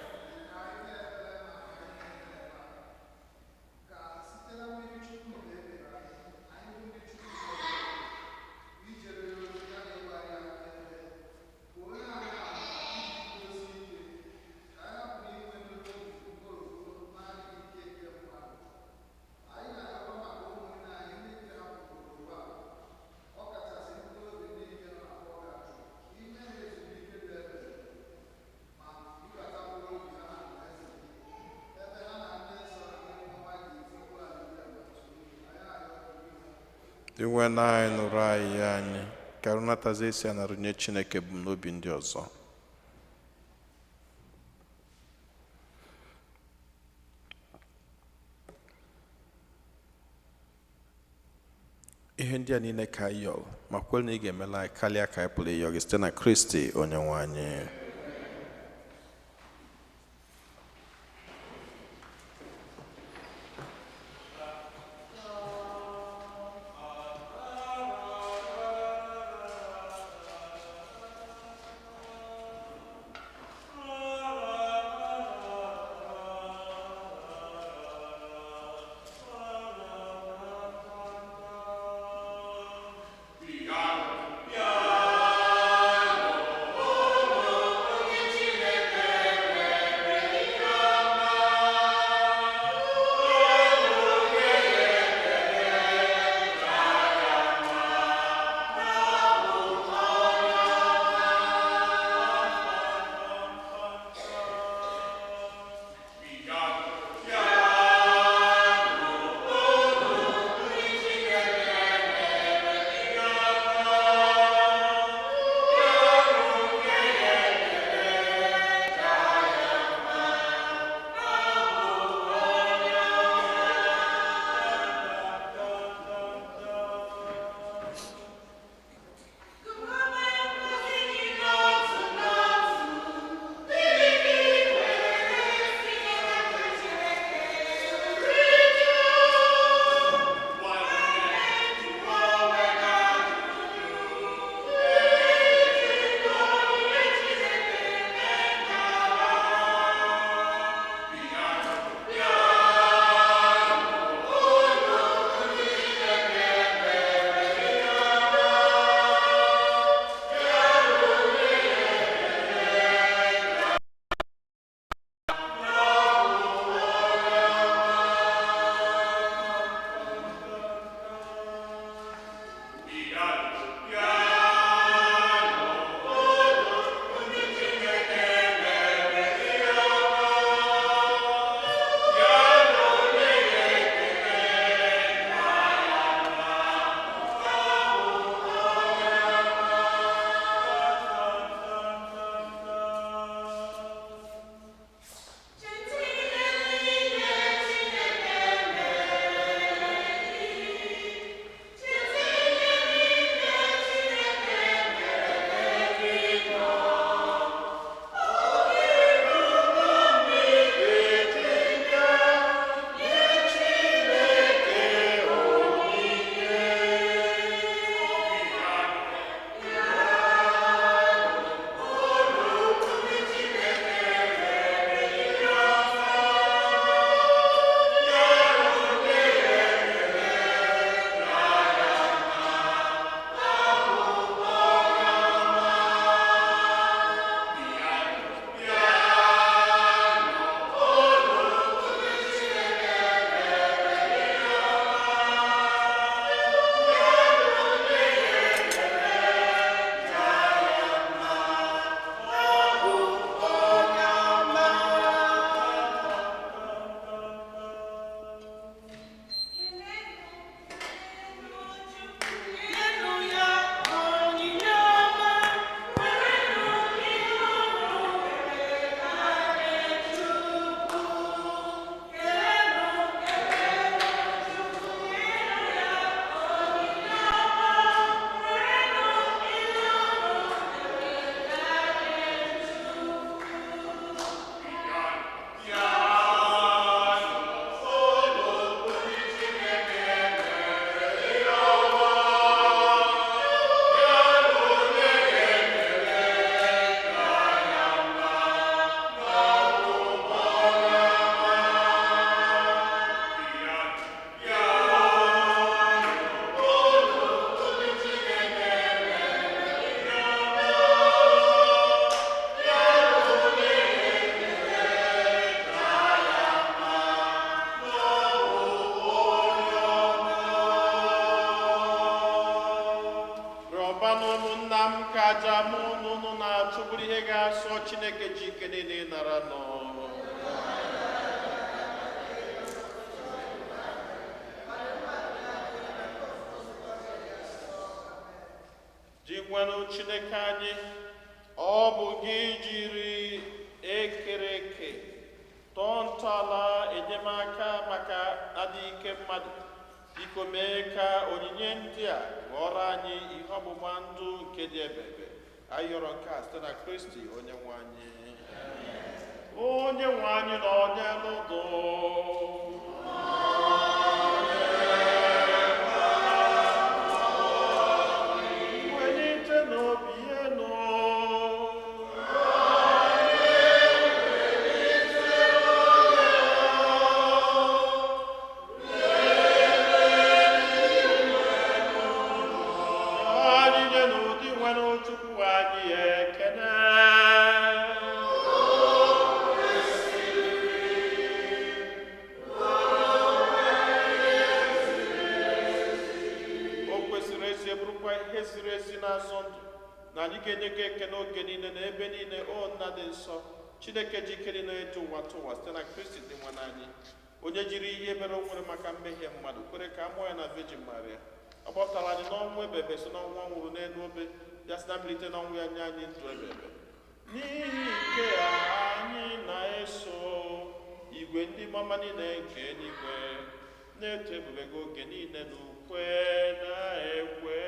Dị nwe anyị nụrụ anyị anyị ka rụnatazi esi anarụnye Chineke ebumnobi ndị ọzọ. Ihe ndị a niile ka anyị yọrọ ma kwere na ị ga-emela anyị karịa ka anyị pụrụ ịyọ gị site na Kristi onye nwe anyị. Chineke ji ike niile ịnara nọ. Jikwanụ Chineke anyị, ọ bụ gị jiri ekere eke tọọ ntọala enyemaka maka adịghị ike mmadụ. Biko mee ka onyinye ndị a ghọrọ anyị ihe ọgbụgba ndụ nke dị ebebe. Anyị yọrọ nke a site na Kristi onye nwe anyị. Onye nwe anyị na onye n'ụdọ. Welite n'obi enu. Anyị nye n'ụdị nwere Chukwu anyị ekene. O kwesịrị ezi bụrụkwa ihe ziri ezi na-azọ ndụ na anyị ga-enye gị ekene oge niile na ebe niile, o Nna dị nsọ, Chineke ji ike niile eji ụwa tụwa, site na Kristi dị nwa n'anyị, onye jiri ihe mere o nwere maka mmehie mmadụ kwere ka a mụọ ya na Virgin Maria. Ọ gbapụtara anyị n'ọnwụ ebebe si n'ọnwụ ọ nwụrụ n'elu obe ya, si na mbilite n'ọnwụ ya nye anyị ndụ ebebe. N'ihi nke a anyị na-eso igwe ndị mama niile nke eluigwe na-eto ebube gị oge niile na ukwe na-ekwe.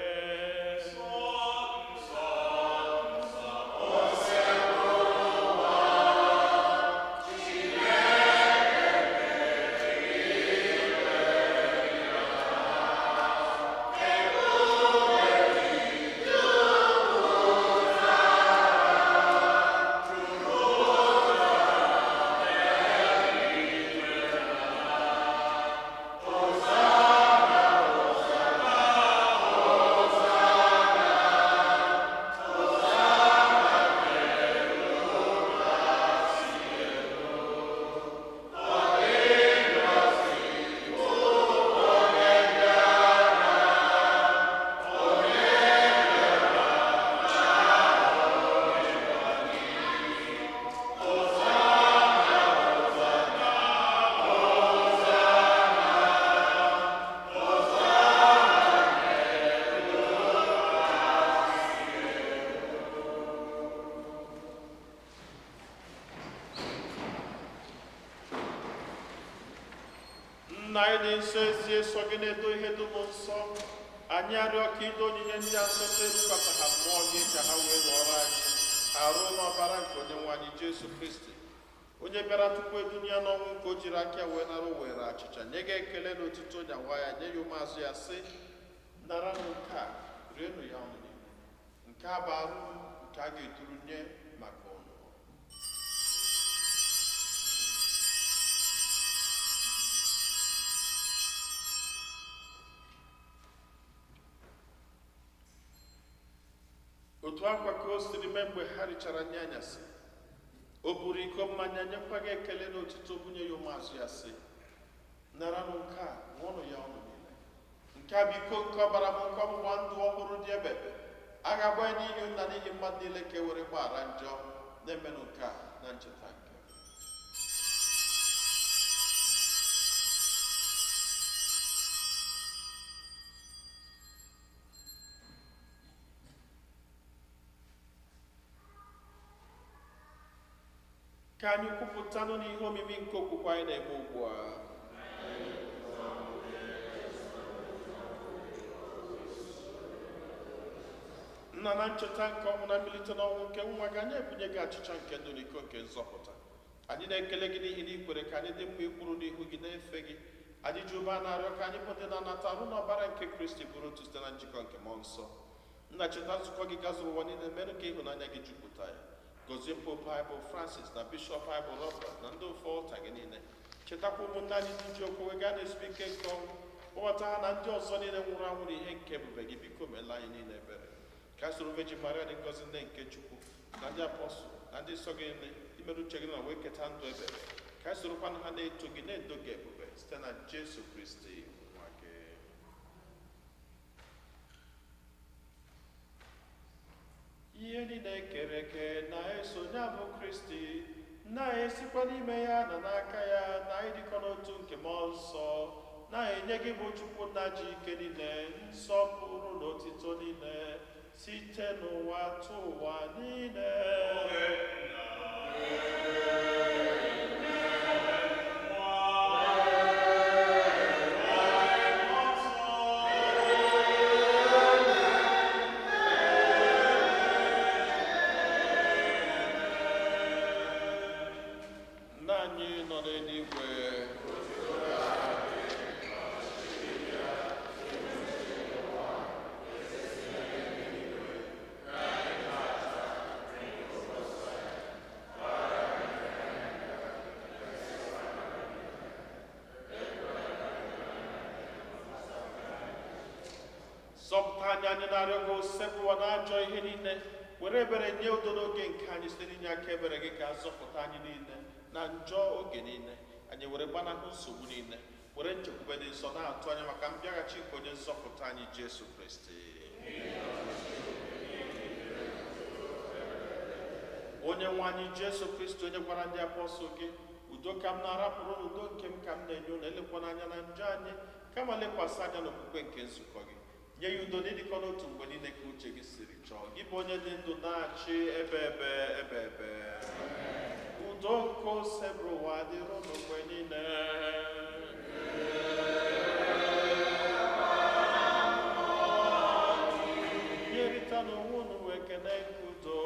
Nna anyị dị nsọ, ezie sọ gị na-edo ihe dum nsọ. Anyị arịọ ka ido onyinye ndị a nsọ site ịtụkwasị ha mmụọ gị ka ha wee ghọrọ anyị arụ n'ọbara nke onye nwe anyị Jesu Kristi, onye bịara tupu edunye ya n'ọnwụ nke o jiri aka ya wee nara were achịcha nye gị ekele na otuto, nyawa ya nye ya ụmụazụ ya, sị: naranụ nke a, rienụ ya ọnụ niile. Nke a bụ arụ m nke a ga-eturu nye maka ụnụ. Otu akwa ka o siri mee mgbe ha richara nri anyasị, o buru iko mmanya, nyekwa gị ekele na otuto, bunye ya ụmụazụ ya, sị: naranụ nke a, ṅụọnụ ya ọnụ niile. Nke a bụ iko nke ọbara m nke ọgbụgba ndụ ọhụrụ dị ebebe. A ga-agba ya n'ihi nna n'ihi mmadụ niile ka e were gbaghara njọ. Na-emenụ nke a na ncheta nke m. Ka anyị kwupụtanụ n'ihe omimi nke okwukwe anyị na-eme ugbu a. Nna, na ncheta nke ọnwụ na mbilite n'ọnwụ nke nwa gị, anyị ebunye gị achịcha nke ndụ na iko nke nzọpụta. Anyị na-ekele gị n'ihi na ị kwere ka anyị dị mma ikwuru n'ihu gị na-efe gị. Anyị ji ụba na-arịọ ka anyị bụ ndị na-anata arụ na ọbara nke Kristi bụrụ otu site na njikọ nke mmụọ nsọ. Nna, cheta nzukọ gị gazuru ụwa niile, merụ ka ịhụnanya gị jupụta ya. Gọzie Popu anyị bụ Francis na Bishọp anyị bụ Robert na ndị ofe ọlta gị niile. Chetakwa ụmụnne anyị ndị ji okwukwe gaa na-ezumike nke ọnwụ, kpọbata ha na ndị ọzọ niile nwụrụ anwụ n'ihe nke ebube gị. Biko meela anyị niile ebere, ka soro Virgin Maria dị ngọzi, nne nke Chukwu, na ndị apọstụl na ndị nsọ gị niile imerụ uche gị na wee keta ndụ ebere, ka anyị sorokwanụ ha na-eto gị na-edo gị ebube site na Jesu Kristi nwa gị. Ihe niile ekere eke na-eso ya bụ Kristi, na-esikwa n'ime ya na n'aka ya na ịdịkọ n'otu nke mmụọ nsọ na-enye gị bụ Chukwu nna ji ike niile nsọpụrụ na otito niile site n'ụwa tụ ụwa niile. Nna anyị nọ n'eluigwe, zọpụta anyị, anyị na-arịọ gị, osebụwa na ajọ ihe niile, were ebere nye udo n'oge nke anyị site n'inye aka ebere gị ka zọpụta anyị niile na njọ oge niile, anyị were gbanahụ nsogbu niile, were nchekwube dị nsọ na-atụ anya maka mbịaghachi nke onye nzọpụta anyị Jesu Kristi. Onye nwe anyị Jesu Kristi, onye gwara ndị apọstụl gị, udo ka m na-arapụrụ unu, udo nke m ka m na-enye unu, elekwana anya na njọ anyị, kama lekwasị anya n'okwukwe nke nzukọ gị, nye ya udo n'ịdịkọ n'otu mgbe niile ka uche gị siri chọọ, gị bụ onye dị ndụ na-achị ebe ebe ebe ebe. Udo nke osebụrụ ụwa dịrị unu mgbe niile. Nyerịta n'onwe unu ekene nke udo.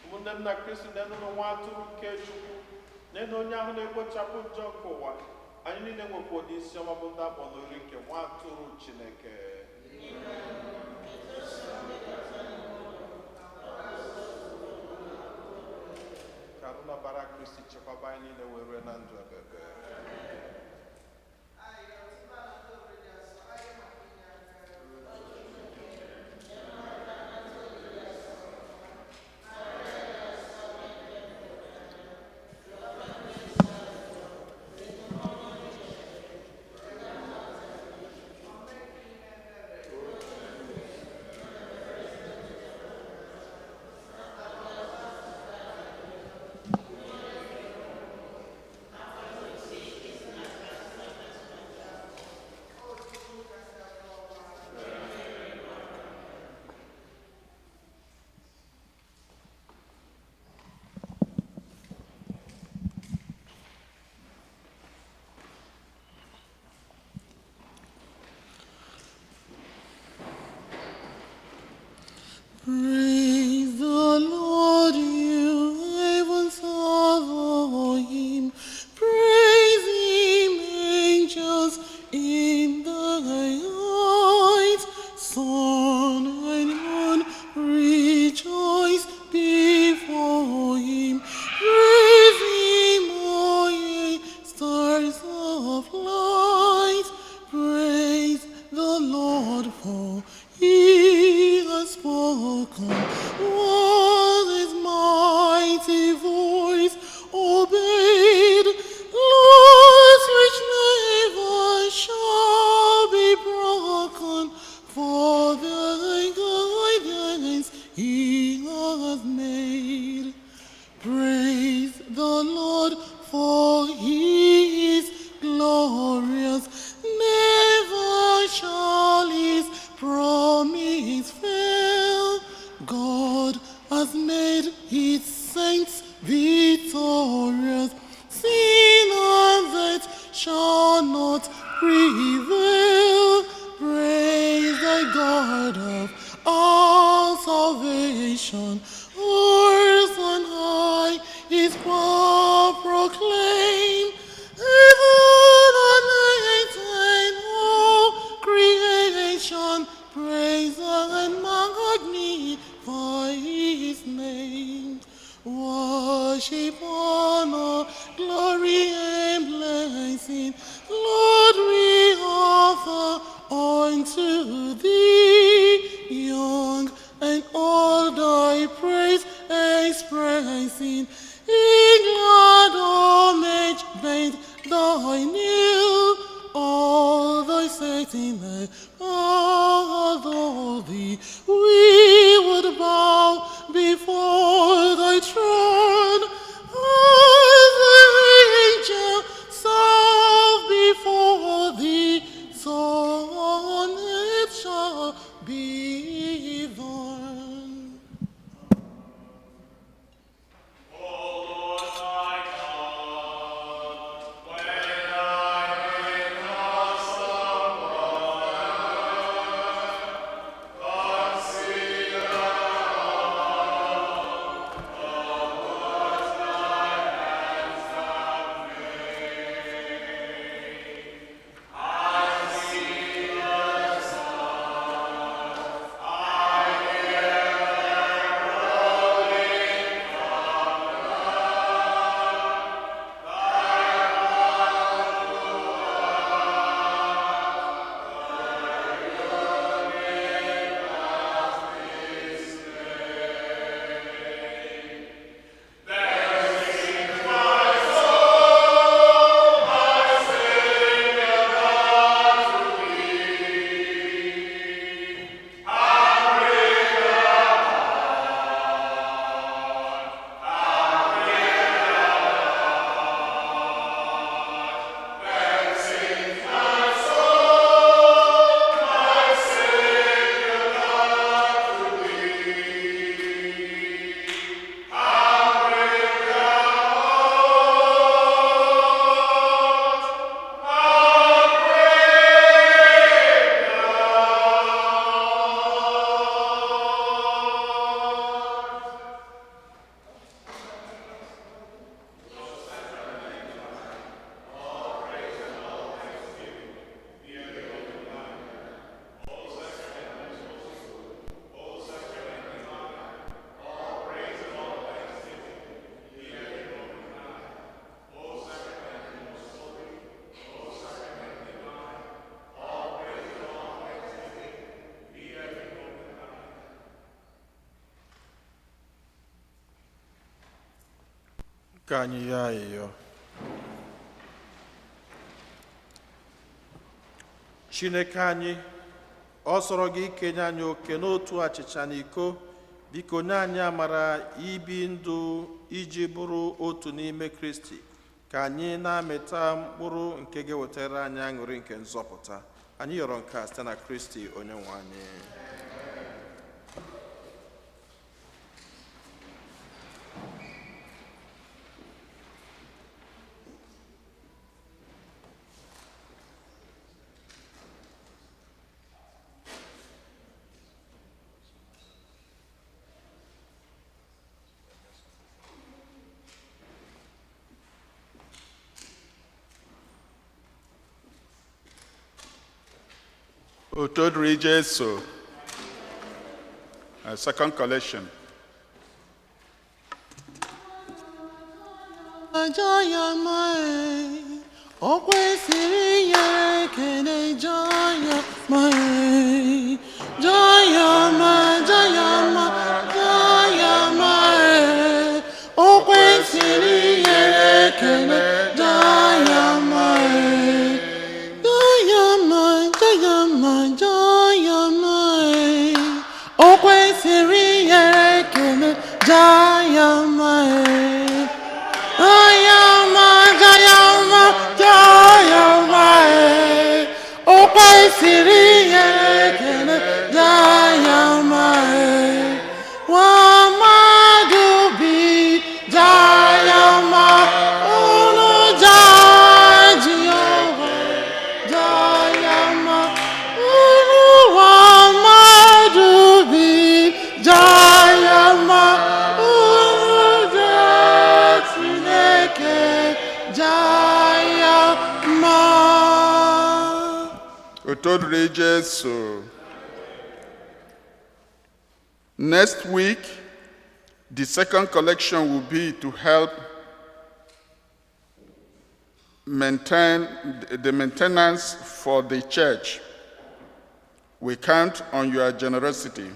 Ụmụnne m na Kristi, na-enụrụ nwa atụrụ nke Chukwu, na-enu onye ahụ na-ekpochapụ njọ nke ụwa. Anyị niile nwekwa ụdị isi ọma bụ ndị akpọ n'ori nke nwa atụrụ Chineke. Ka arụ na ọbara Kristi chekwaba anyị niile wee rue na ndụ ebebe. Praise the Lord, you heavens of him. Praise him, angels in the heights. Sun and moon, rejoice before him. Praise him, O ye stars of light. Praise the Lord, for he has spoken. What his mighty voice obeyed, laws which never shall be broken, for the guidance he has made. Praise the Lord, for he is glorious. Never shall his promise fail. God creation, earth on high, His power proclaim. Heaven and earth and all creation, praise and magnify His name. Worship, honor, glory, and blessing, Lord, we offer unto thee, young and old, thy praise expressing. In glad homage bend thy knee, all thy setting adore thee. We would bow before thy throne, as the angel serve before thee, so on it shall be thine. Ka anyị yọọ ayịyọ. Chineke anyị, ọ sọrọ gị ikenye anyị oke n'otu achịcha na iko, biko nye anyị amara ibi ndụ iji bụrụ otu n'ime Kristi, ka anyị na-amịta mkpụrụ nke ga-ewetara anyị aṅụrị nke nzọpụta. Anyị yọrọ nke a site na Kristi onye nwe anyị. Oto dịrị Jesu. Second collection. Jaya mae, o kwesịrị inyere ekele jaya mae, jaya ma, jaya ma, jaya mae, o kwesịrị inyere ekele jaya mae, jaya ma, jaya ma, jaya mae, o kwesịrị inyere ekele jaya mae. Jayama, Jayama, Jayama, eh. O kwesịrị inye ekele Jayama, Otito dịrị Jesu. Next week, the second collection will be to help maintain the maintenance for the church. We count on your generosity.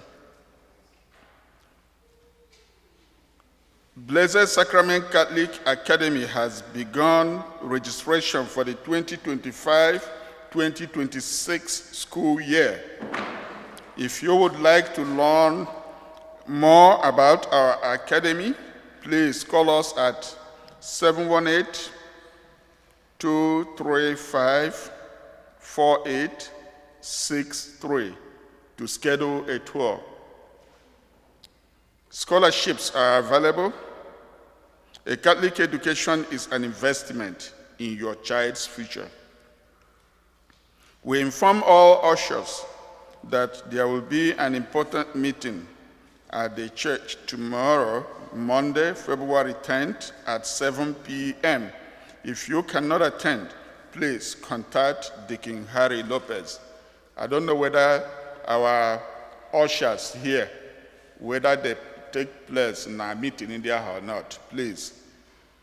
Blessed Sacrament Catholic Academy has begun registration for the 2025-2026 school year. If you would like to learn more about our academy, please call us at 718-235-4863 to schedule a tour. Scholarships are available. A Catholic education is an investment in your child's future. We inform all ushers that there will be an important meeting at the church tomorrow, Monday, February 10th at 7 p.m. If you cannot attend, please contact Deacon Harry Lopez. I don't know whether our ushers here, whether they take place in our meeting in there or not, please.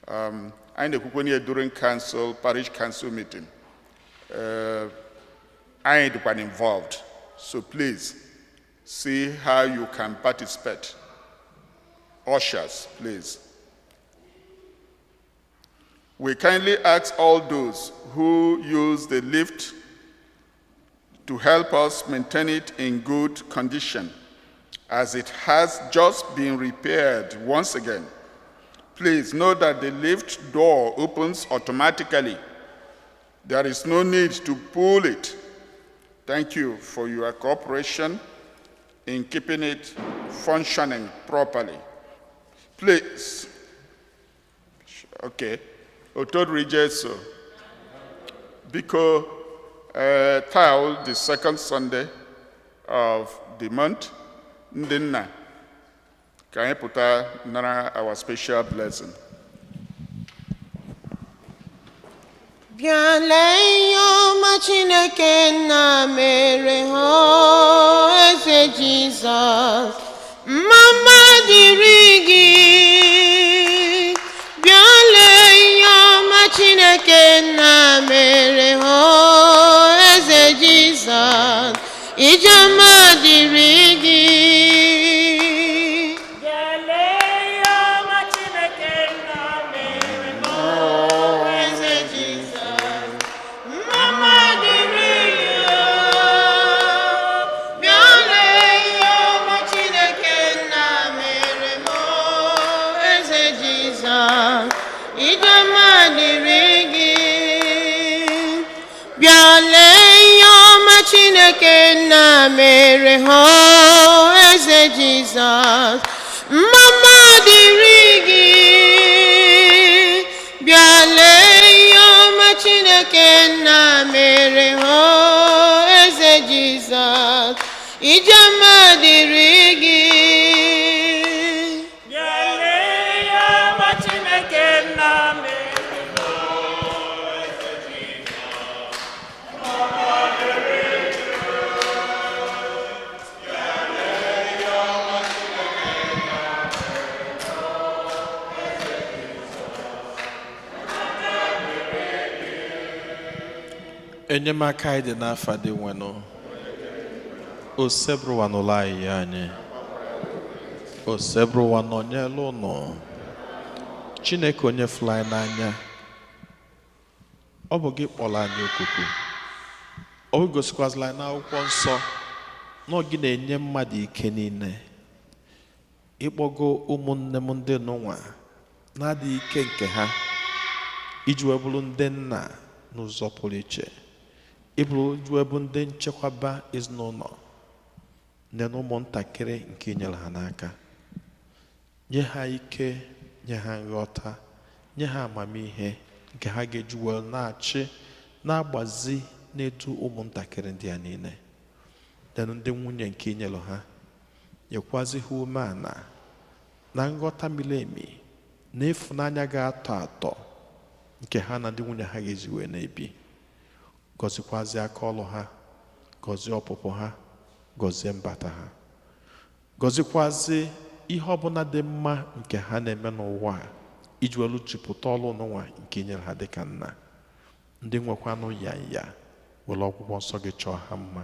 Anyị na-ekwukwe n'ihe during council, parish council meeting. Anyị dịkwa involved, so please see how you can participate. Ushers, please. We kindly ask all those who use the lift to help us maintain it in good condition, as it has just been repaired once again. Please note that the lift door opens automatically. There is no need to pull it. Thank you for your cooperation in keeping it functioning properly. Please. Okay. Otito dịrị Jesu. Biko, taa the second Sunday of the month, ndị nna, ka anyị pụta nara our special blessing. Bịa lee ihe ọma Chineke nna mere ha, eze Jizọs. Mma dịrị gị. Bịa lee ihe ọma Chineke nna mere ha, eze Jizọs. Ijema dịrị gị. Bịa lee ihe ọma Chineke nna mere m. Eze Jizọs, mma dịrị gị. Bịa lee ihe ọma Chineke nna mere m. Eze Jizọs, ijema dịrị gị. Bịa lee ihe ọma Chineke nna mere ha, eze Jizọs. Mma dịrị gị. Bịa lee ihe ọma Chineke nna mere ha, eze Jizọs. Ijema dịrị gị. Bịa lee ihe ọma Chineke nna mere m. Enyemaka anyị dị n'afa dị nwenụ Osebụrụwa n'ụlọ anyị ya anyị Osebụrụwa nọnyelu ụnụ. Chineke onye fụrụ anyị n'anya, ọ bụ gị kpọrọ anyị okuku, ọ bụ gosikwazila anyị n'akwụkwọ nsọ na ọ gị na-enye mmadụ ike niile. Ịkpọgo ụmụnne m ndị nụnwa na-adịghị ike nke ha iji wee bụrụ ndị nna n'ụzọ pụrụ iche, ịbụrụ iji wee bụ ndị nchekwaba ezinụlọ nne na ụmụntakịrị nke inyere ha n'aka. Nye ha ike, nye ha nghọta, nye ha amamihe nke ha ga-eji wee na-achị, na-agbazi, na-edu ụmụntakịrị ndị a niile. Denụ ndị nwunye nke inyere ha, nyekwazi ha umeala na nghọta miri emi na ịfụnanya ga-atọ atọ nke ha na ndị nwunye ha ga-eji wee na-ebi. Gọzikwazi aka ọlụ ha. Gọzie ọpụpụ ha, gọzie mbata ha, gọzikwazi ihe ọbụla dị mma nke ha na-eme n'ụwa a iji welu jupụta ọlụ n'ụwa nke i nyere ha dịka nna. Ndị nwekwanụ ya ya were ọgwụgwọ nsọ gị chọọ ha mma.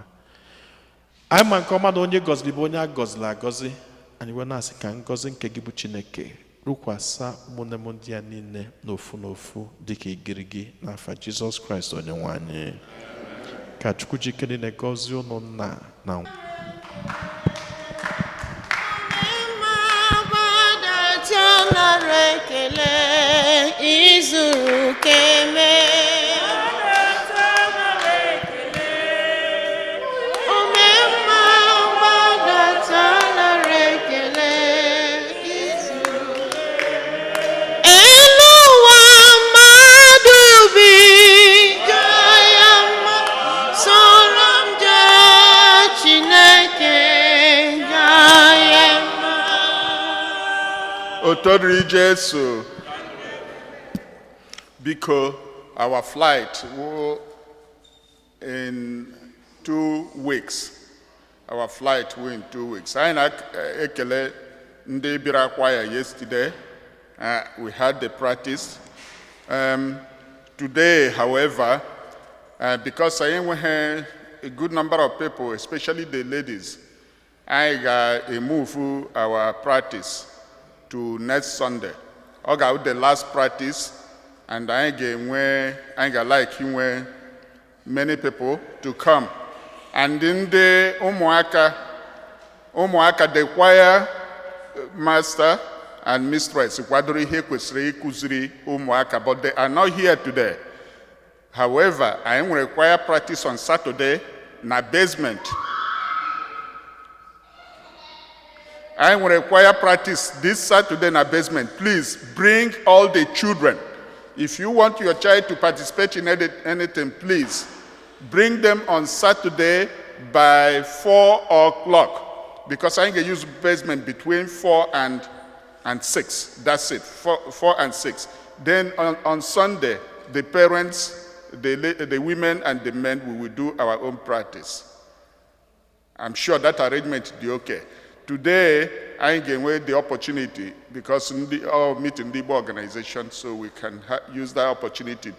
Anyị ma nke ọma na onye gọziri bụ onye a gọziri agọzi. Anyị wee na-asị ka ngọzi nke gị bụ Chineke rukwasa ụmụnne m ndị a niile n'ofu n'ofu dịka igirigi, n'afa Jizọs Kraịst onye nwe anyị. Ka Chukwu ji ike niile gọzie ụnụ, nna na Gbadata nara ekele izuru keme. Omemma, gbadata nara ekele izuru. Elu ụwa mmadụ bi, jaa ya mma, soro m jaa Chineke, jaa ya mma. Otito dịrị Jesu. Biko, our flight will in 2 weeks. Our flight will in 2 weeks. Anyị na-ekele ndị bịara choir yesterday. We had the practice. Today, however, because anyị enweghị a good number of people, especially the ladies, anyị ga-emove our practice to next Sunday. Ọ ga-abụ the last practice, and anyị ga-enwe, anyị ga-like inwe many people to come. And ndị ụmụaka, ụmụaka, the choir master and mistress kwadoro ihe kwesịrị ịkụziri ụmụaka, but they are not here today. However, anyị nwere choir practice on Saturday na basement. Anyị nwere choir practice this Saturday na basement. Please bring all the children. If you want your child to participate in anything, please bring them on Saturday by 4 o'clock, because I can use basement between 4 and 6. That's it, 4, 4 and 6. Then on Sunday, the parents, the women and the men, we will do our own practice. I'm sure that arrangement is okay. Today, I gain the opportunity because in the all meeting the organization, so we can use that opportunity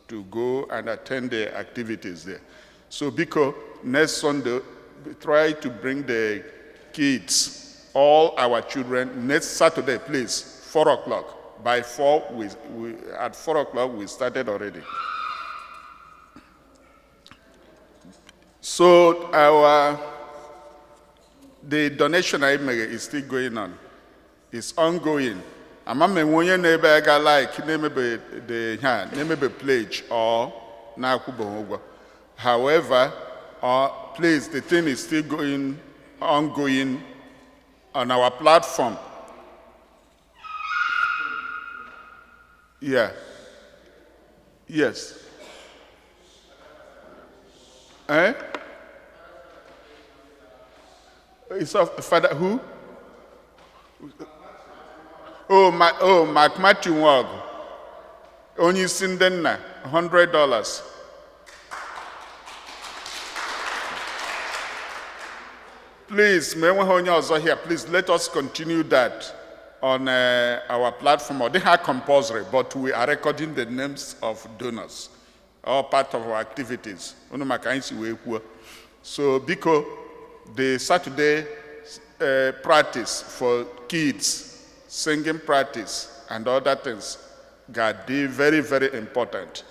to go and attend the activities there. So, because next Sunday, try to bring the kids, all our children, next Saturday, please, 4 o'clock. By 4, at 4 o'clock, we started already. So the donation I made is still going on. It's ongoing. Ama m enwe onye na-ebe ga like na-emebe the ha na-emebe pledge or na-akwụbeghị ụgwọ. However, please, the thing is still going ongoing on our platform. Yeah. Yes. Eh? It's of Father who? Oh, Mark Matthew Nwọgụ. Onye isi ndị nna, $100. Please, ma enweghị onye ọzọ here, please let us continue that on our platform. Ọ dịghị compulsory, but we are recording the names of donors. All part of our activities. Unu maka anyị si wee kwuo. So, biko, the Saturday practice for kids, singing practice and other things, ga-adị very, very important.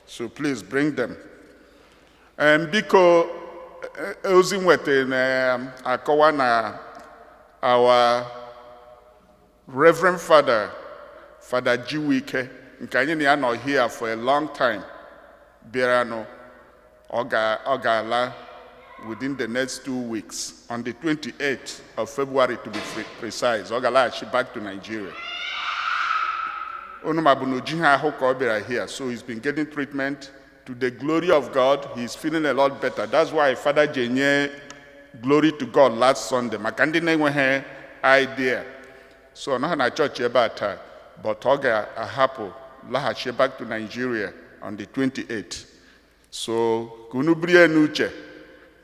So please bring them. Biko, ozi nweta na-akọwa na our Reverend Father, Father Jiwike, nke anyị na ya nọ here for a long time, bịaranụ, ọ ga-ala within the next 2 weeks, on the 28th of February to be precise, ọ ga-alaghachi back to Nigeria. Unu ma bụ na oji ha ahụ ka ọ bịara here, so he's been getting treatment. To the glory of God, he's feeling a lot better. That's why Father ji nye glory to God last Sunday, maka ndị na-enweghị idea. So ọ nọghị na chọọchị ebe a taa, but ọ ga-ahapụ laghachi back to Nigeria on the 28th. So ka unu buru ya n'uche.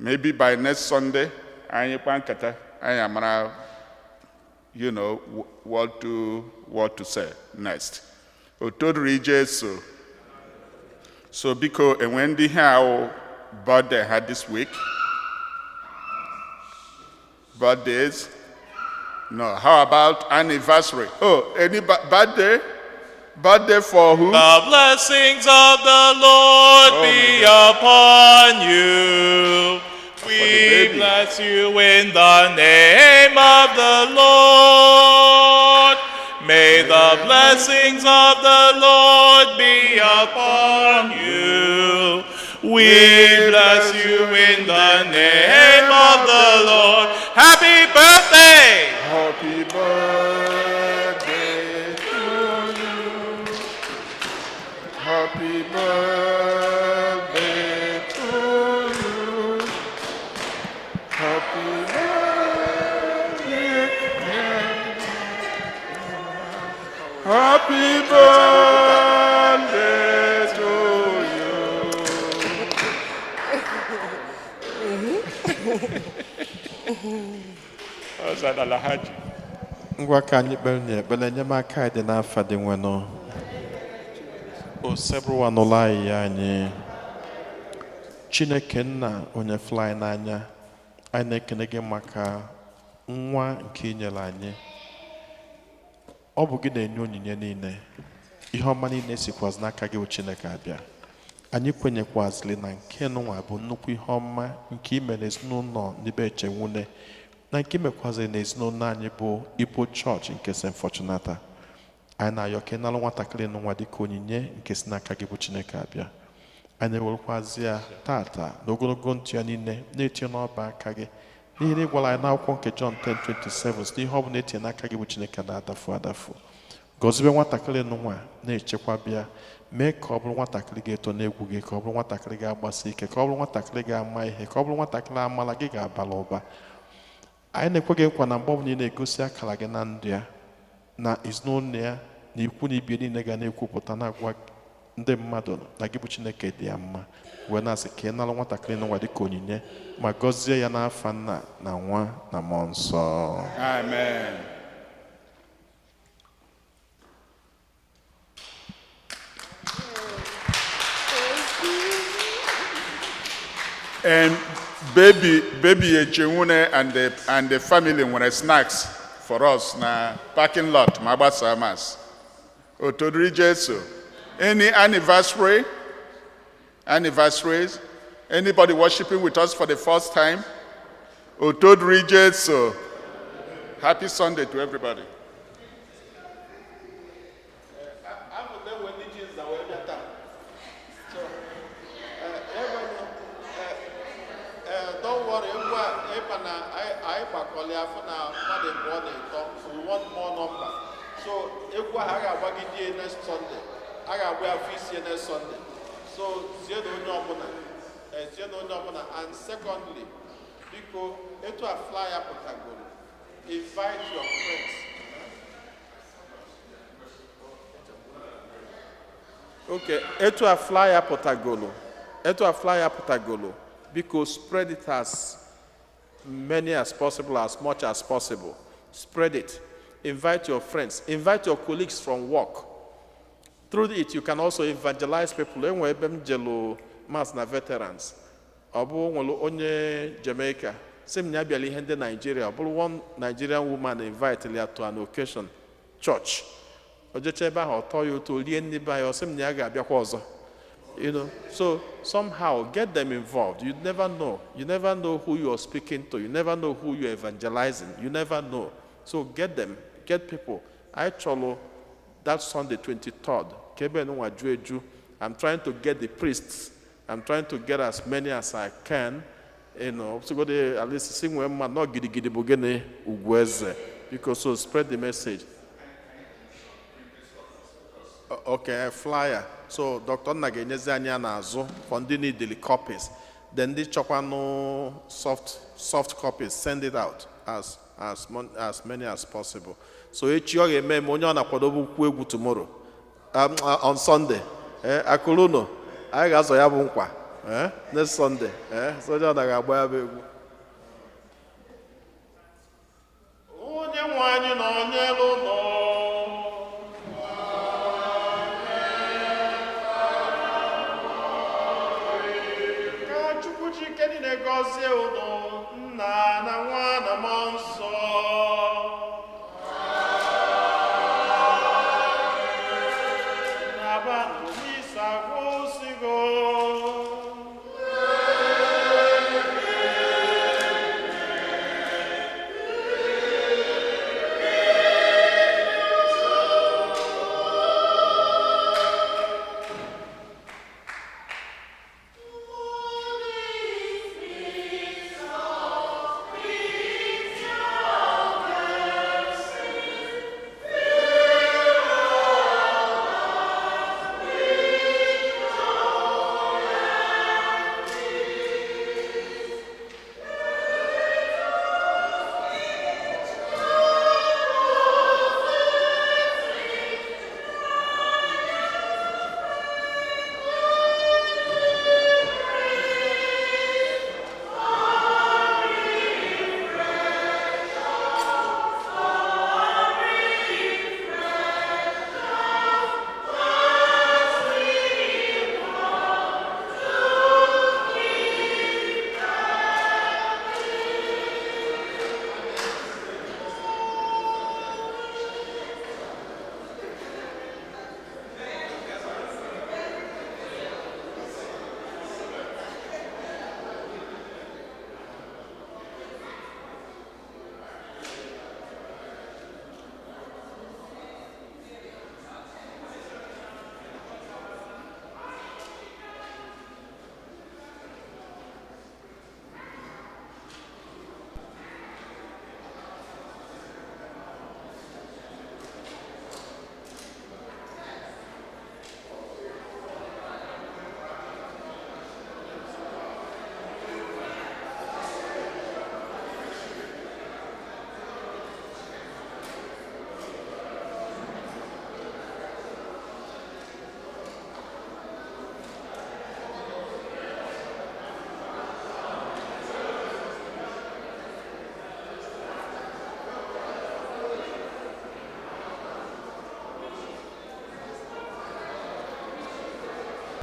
Maybe by next Sunday, anyị kpa nkata, anyị amara what to say next. Otodiri Jesu. So biko, enwe ndị ihe ahụ birthday ha this week? Birthdays? No. How about anniversary? Oh, any birthday? Birthday for who? The blessings of the Lord Oh, be my upon you. We baby. Bless you in the name of the Lord. May the blessings of the Lord be upon you. We bless you in the name of the Lord. Happy birthday! Happy birthday to you. Happy birthday to you. Happy birthday. Happy birthday to you. Ọzọ Alhaji. Ngwa, ka anyị kpere na ekpere enyemaka anyị dị n'afa dị nwenụ Osebụrụwa n'ụlọ anyị ya. Anyị Chineke nna, onye fụrụ anyị n'anya, anyị na-ekene gị maka nwa nke ị nyere anyị. Ọ bụ gị na-enye onyinye niile, ihe ọma niile sikwazi n'aka gị bụ Chineke abịa. Anyị kwenyekwazịrị na nke nụnwa bụ nnukwu ihe ọma nke ime n'ezinụlọ ndị be Echenwune na nke imekwazịrị n'ezinụlọ anyị bụ Igbo Chọọchị nke St. Fortunata. Anyị na-ayọ ka ị nalụ nwatakịrị nụnwa dịka onyinye nke si n'aka gị bụ Chineke abịa. Anyị ewerekwazi ya tata na ogologo ntụ ya niile na-etinye n'ọba aka gị, n'ihi na ị gwara anyị n'akwụkwọ nke John 10:27 sị na ihe ọ bụla etinye n'aka gị bụ Chineke na-adafu adafu. Gọzibe nwatakịrị nụnwa, na-echekwabịa, mee ka ọ bụrụ nwatakịrị ga-eto n'egwu gị, ka ọ bụrụ nwatakịrị ga-agbasi ike, ka ọ bụrụ nwatakịrị ga-ama ihe, ka ọ bụrụ nwatakịrị amala gị ga-abala ụba. Anyị na-ekwe gị nkwa na mgbe ọbụla ị na-egosi akara gị na ndụ ya na ezinụlọ ya na ikwu na ibie niile ga na-ekwupụta, na-agwa ndị mmadụ na gị bụ Chineke dị ya mma, wee na-asị ka ị nara nwatakịrị nwa dịka onyinye ma gọzie ya n'afa Nna na Nwa na Mmụọ Nsọ. Amen. And baby Echenwune and the family nwere snacks for us na parking lot ma gbasaa mass. Otodiri Jesu. Any anniversary? Anniversaries? Anybody worshiping with us for the first time? Otodiri Jesu. Happy Sunday to everybody. Abụ na-enwe ndị ji nza wee bịa taa. So, don't worry, egwu a ịba na anyị gbakọrọ ya afọ na mmadụ abụọ na ịtọ. We want more number. So egwu ahụ a ga-agbagide next Sunday, a ga-agba ya afọ isi next Sunday. So zie na onye ọbụla, zie na onye ọbụla. And secondly, biko, etu a flyer pụtagoro, invite your friends. Okay, etu a flyer pụtagolo, etu a flyer pụtagolo, biko spread it as many as possible, as much as possible. Spread it. Invite your friends, invite your colleagues from work. Through it, you can also evangelize people. Enwe ebe m jelu mass na veterans. Ọ bụ nwere onye Jamaica sị m na ya bịara ihe ndị Nigeria. Ọ bụrụ one Nigerian woman invite ya to an occasion, church. O jecha ebe ahụ, ọ tọọ ya ụtọ, rie nri be anyị, ọ sị m na ya ga-abịakwa ọzọ. So somehow get them involved. You never know. You never know who you're speaking to. You never know who you're evangelizing. You never know. So get them, get people. I chọrọ that Sunday 23rd ka ebe nwa ju eju. I'm trying to get the priests. I'm trying to get as many as I can. So go there, at least si nwee mma nọ gidigidi bụ gịnị ugwu eze. Because so spread the message. Okay, flyer. So Dr. Nna ga-enyezi anyị ya n'azụ for ndị need copies. Then ndị chọkwanụ soft copies, send it out as many as possible. So echi ọ ga-eme eme onye ọ na-akwadobe ukwu egwu tomorrow, on Sunday. Akụrụnụ, anyị ga-azọ ya bụ nkwa. Eh? Next Sunday. Eh? So onye ọbụla ga-agba ya bụ egwu. Onye nwe anyị nọ n'elu ụlọ. Ka Chukwu ji ike niile gọzie unu, nna na nwa na mmụọ nsọ.